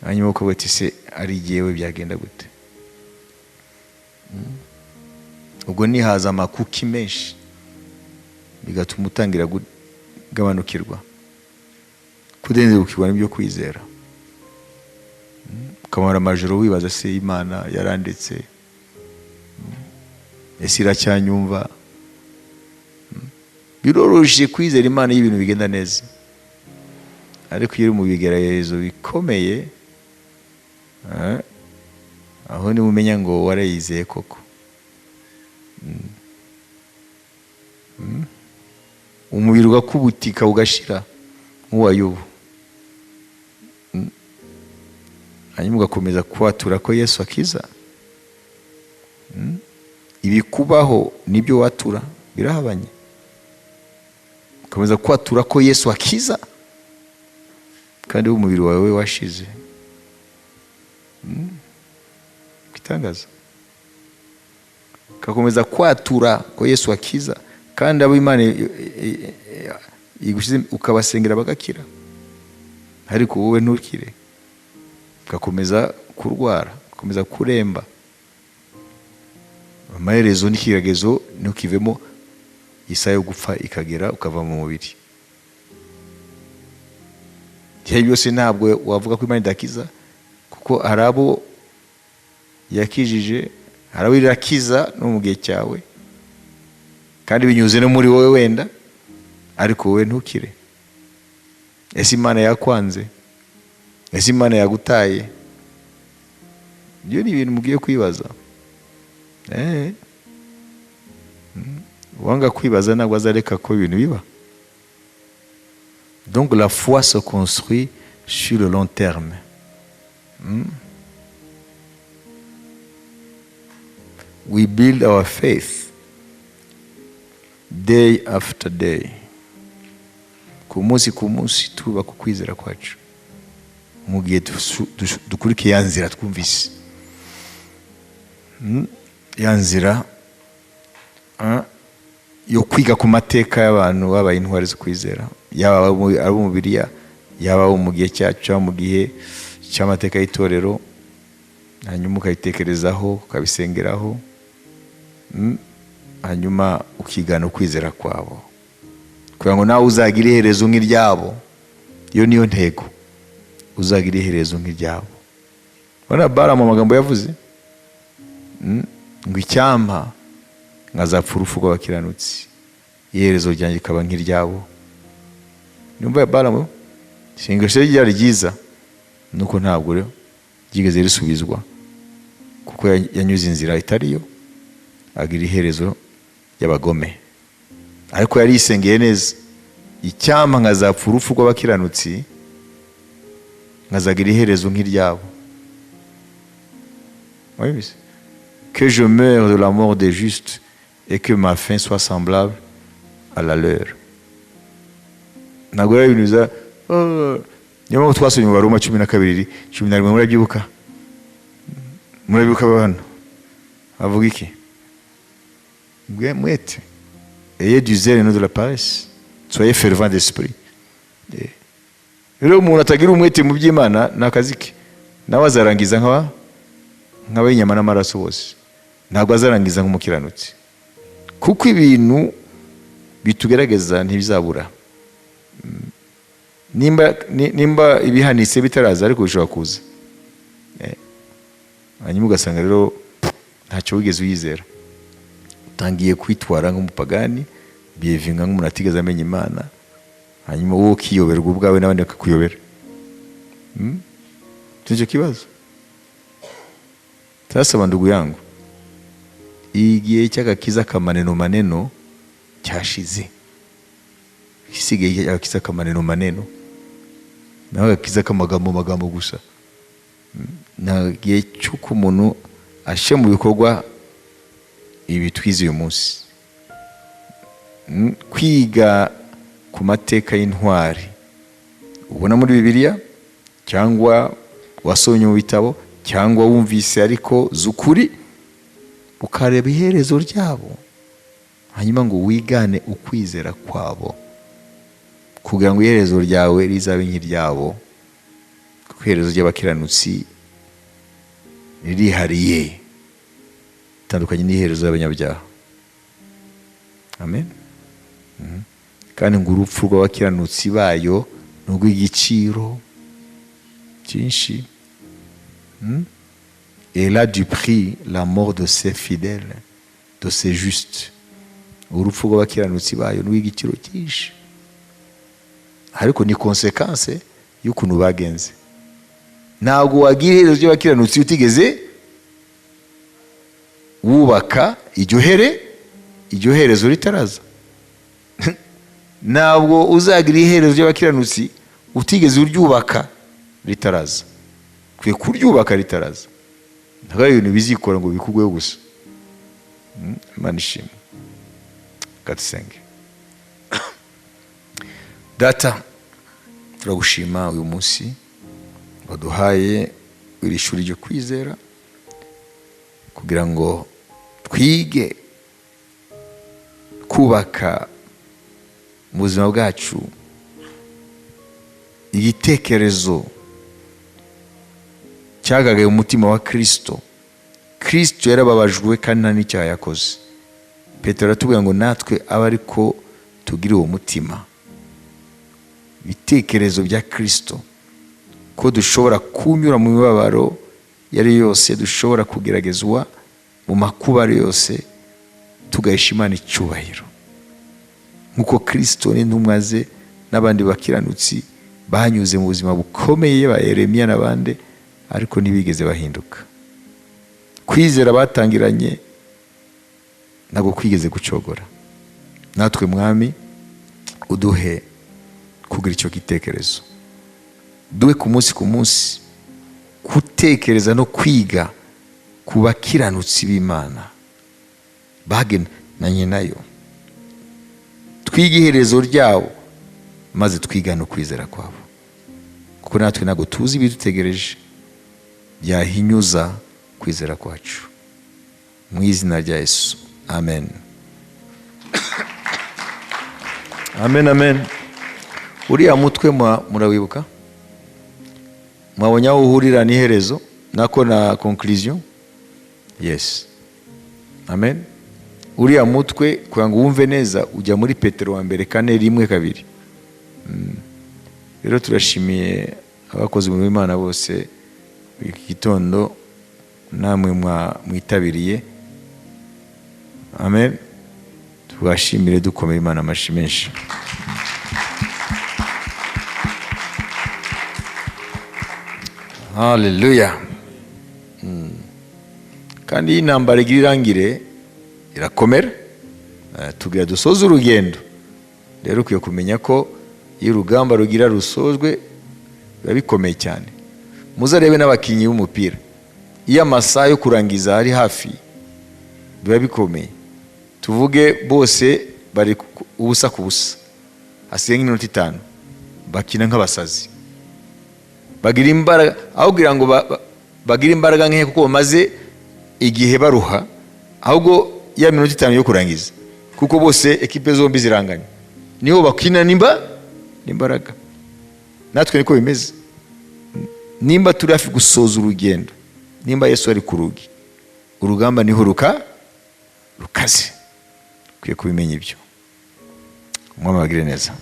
Hanyuma ukavuga ati: "Se ari jyewe byagenda gute?" Ubwo nihaza amakuki menshi, bigatuma utangira kugabanukirwa, kudendebukirwa n'ibyo kwizera. Ukamara amajoro wibaza: "Se Imana yarandetse? Ese iracyanyumva?" Biroroshye kwizera Imana iyo ibintu bigenda neza, ariko iyo uri mu bigeragezo bikomeye, aho niba umenya ngo warayizeye koko. Umubiri ugakubutika, ugashira nk'uwa Yobu. Hanyuma ugakomeza kwatura ko Yesu akiza. Ibikubaho nibyo watura birahabanye. Ukomeza kwatura ko Yesu akiza kandi umubiri wawe washize. Igitangaza. Ugakomeza kwatura ko Yesu akiza, kandi abo Imana igushyize ukabasengera bagakira, ariko wowe ntukire, ugakomeza kurwara, ugakomeza kuremba. Amaherezo n'ikigeragezo ntukivemo, isaha yo gupfa ikagera ukava mu mubiri. Igihe byose ntabwo wavuga ko Imana idakiza, kuko hari abo yakijije, hari abo irakiza no mu gihe cyawe, kandi binyuze no muri wowe wenda, ariko wowe ntukire. Ese Imana yakwanze? Ese Imana yagutaye? Ibyo ni ibintu mugiye kwibaza. Uwanga kwibaza ntabwo azareka ko ibintu biba. Donc la foi se construit sur le long terme. We build our faith day after day. Ku munsi ku munsi twubaka ukwizera kwacu mu gihe dukurikiye ya nzira twumvise. Ya nzira yo kwiga ku mateka y'abantu babaye intwari zo kwizera, yaba abo mu Bibiliya, yaba abo mu gihe cyacu cyangwa mu gihe cy'amateka y'itorero, hanyuma ukabitekerezaho, ukabisengeraho, hanyuma ukigana ukwizera kwabo kugira ngo nawe uzagire iherezo nk'iryabo. Iyo niyo ntego, uzagira iherezo nk'iryabo. Urabona Balamu amagambo yavuze, ngo icyampa nkazapfa urupfu rw'abakiranutsi, iherezo ryanjye rikaba nk'iryabo. Nyumva ya Balamu, isengesho rye ryari ryiza, nuko ntabwo rero ryigeze risubizwa, kuko yanyuze inzira itariyo, agira iherezo ry'abagome. Ariko yari yisengeye neza, icyampa nkazapfa urupfu rw'abakiranutsi, nkazagira iherezo nk'iryabo. Wabibise? Que je meure de la mort des justes et que ma fin soit semblable à la leur. Ntabwo rero ibintu biza. Oh, niyo mpamvu twasomye mu Baroma 12:11. Murabyibuka? Murabyibuka hano avuga iki? Mwete, ayez du zèle et non de la paresse, soyez fervent d'esprit. Rero umuntu atagira umwete mu by'Imana ni akazi ke, nawe azarangiza nk'ab'inyama n'amaraso bose, ntabwo azarangiza nk'umukiranutsi, kuko ibintu bitugerageza ntibizabura. Nimba ibihanitse bitaraza, ariko bishobora kuza. Hanyuma ugasanga rero ntacyo wigeze uyizera, utangiye kwitwara nk'umupagani, biyevinga nk'umuntu atigeze amenya Imana, hanyuma wowe ukiyoberwa ubwawe n'abandi bakakuyobera. Nicyo kibazo. Sasa ndugu yangu, igihe cy'agakiza kamaneno maneno cyashize, gisigaye agakiza kamaneno maneno, naho agakiza k'amagambo magambo gusa. Nta gihe cy'uko umuntu ashyira mu bikorwa ibi twize uyu munsi. Kwiga ku mateka y'intwari ubona muri Bibiliya, cyangwa wasomye mu bitabo, cyangwa wumvise ariko z'ukuri, ukareba iherezo ryabo, hanyuma ngo wigane ukwizera kwabo kugira ngo iherezo ryawe rizabe nk'iryabo, kuko iherezo ry'abakiranutsi ririhariye, itandukanye n'iherezo ry'abanyabyaha. Amen. Kandi ngo urupfu rw'abakiranutsi bayo ni urw'igiciro cyinshi. Elle a du prix, la mort de ses fidèles, de ses justes. Urupfu rw'abakiranutsi bayo ni urw'igiciro cyinshi, ariko ni conséquence y'ukuntu bagenze. Ntabwo wagira iherezo ry'abakiranutsi utigeze wubaka iryo herezo ritaraza. Ntabwo uzagira iherezo ry'abakiranutsi utigeze uryubaka ritaraza. Ukwiye kuryubaka ritaraza. Ntabwo ari ibintu bizikora ngo bikugweho gusa. Imana ishimwe. Reka dusenge. Data, turagushima uyu munsi waduhaye iri shuri ryo kwizera, kugira ngo Twige kubaka mu buzima bwacu igitekerezo cyagaragaye mu mutima wa Kristo. Kristo yarababajwe kandi nta n'icyaha yakoze. Petero aratubwira ngo natwe abe ariko tugira uwo mutima, ibitekerezo bya Kristo, ko dushobora kunyura mu mibabaro iyo ari yo yose, dushobora kugeragezwa mu makuba ari yose, tugahesha Imana icyubahiro nk'uko Kristo n'intumwa ze n'abandi bakiranutsi banyuze mu buzima bukomeye, ba Yeremiya n'abandi, ariko ntibigeze bahinduka. Kwizera batangiranye ntabwo kwigeze gucogora. Natwe, Mwami, uduhe kugira icyo gitekerezo, duhe ku munsi ku munsi gutekereza no kwiga ku bakiranutsi b'Imana bagendanye nayo, twige iherezo ryabo, maze twigane ukwizera kwabo, kuko natwe ntabwo tuzi ibidutegereje byahinyuza kwizera kwacu. Mu izina rya Yesu, amen, amen, amen. Uriya mutwe murawibuka? Mwabonye aho uhurira n'iherezo nako na conclusion? Yes, amen. Uriya mutwe, kugira ngo wumve neza, ujya muri Petero wa mbere 4 1 2. Rero turashimiye abakozi mu Imana bose iki gitondo, namwe mwitabiriye. Amen. Tubashimire, dukomeye Imana amashyi menshi. Haleluya. Kandi iyi ntambara igira irangire irakomera. Tugira dusoze urugendo. Rero ukwiye kumenya ko iyo urugamba rugira rusozwe biba bikomeye cyane. Muzarebe n'abakinnyi b'umupira, iyo amasaha yo kurangiza ari hafi biba bikomeye. Tuvuge bose bari ubusa ku busa, hasigaye nk'iminota 5, bakina nk'abasazi, bagira imbaraga aho kugira ngo bagire imbaraga nke kuko bamaze igihe baruha, ahubwo ya minota 5 yo kurangiza, kuko bose ekipe zombi ziranganya, niho bakina nimba n'imbaraga. Natwe niko bimeze. Nimba turi hafi gusoza urugendo, nimba Yesu ari ku rugi, urugamba niho rukaze. Ukwiye kubimenya ibyo. Umwami abagire neza.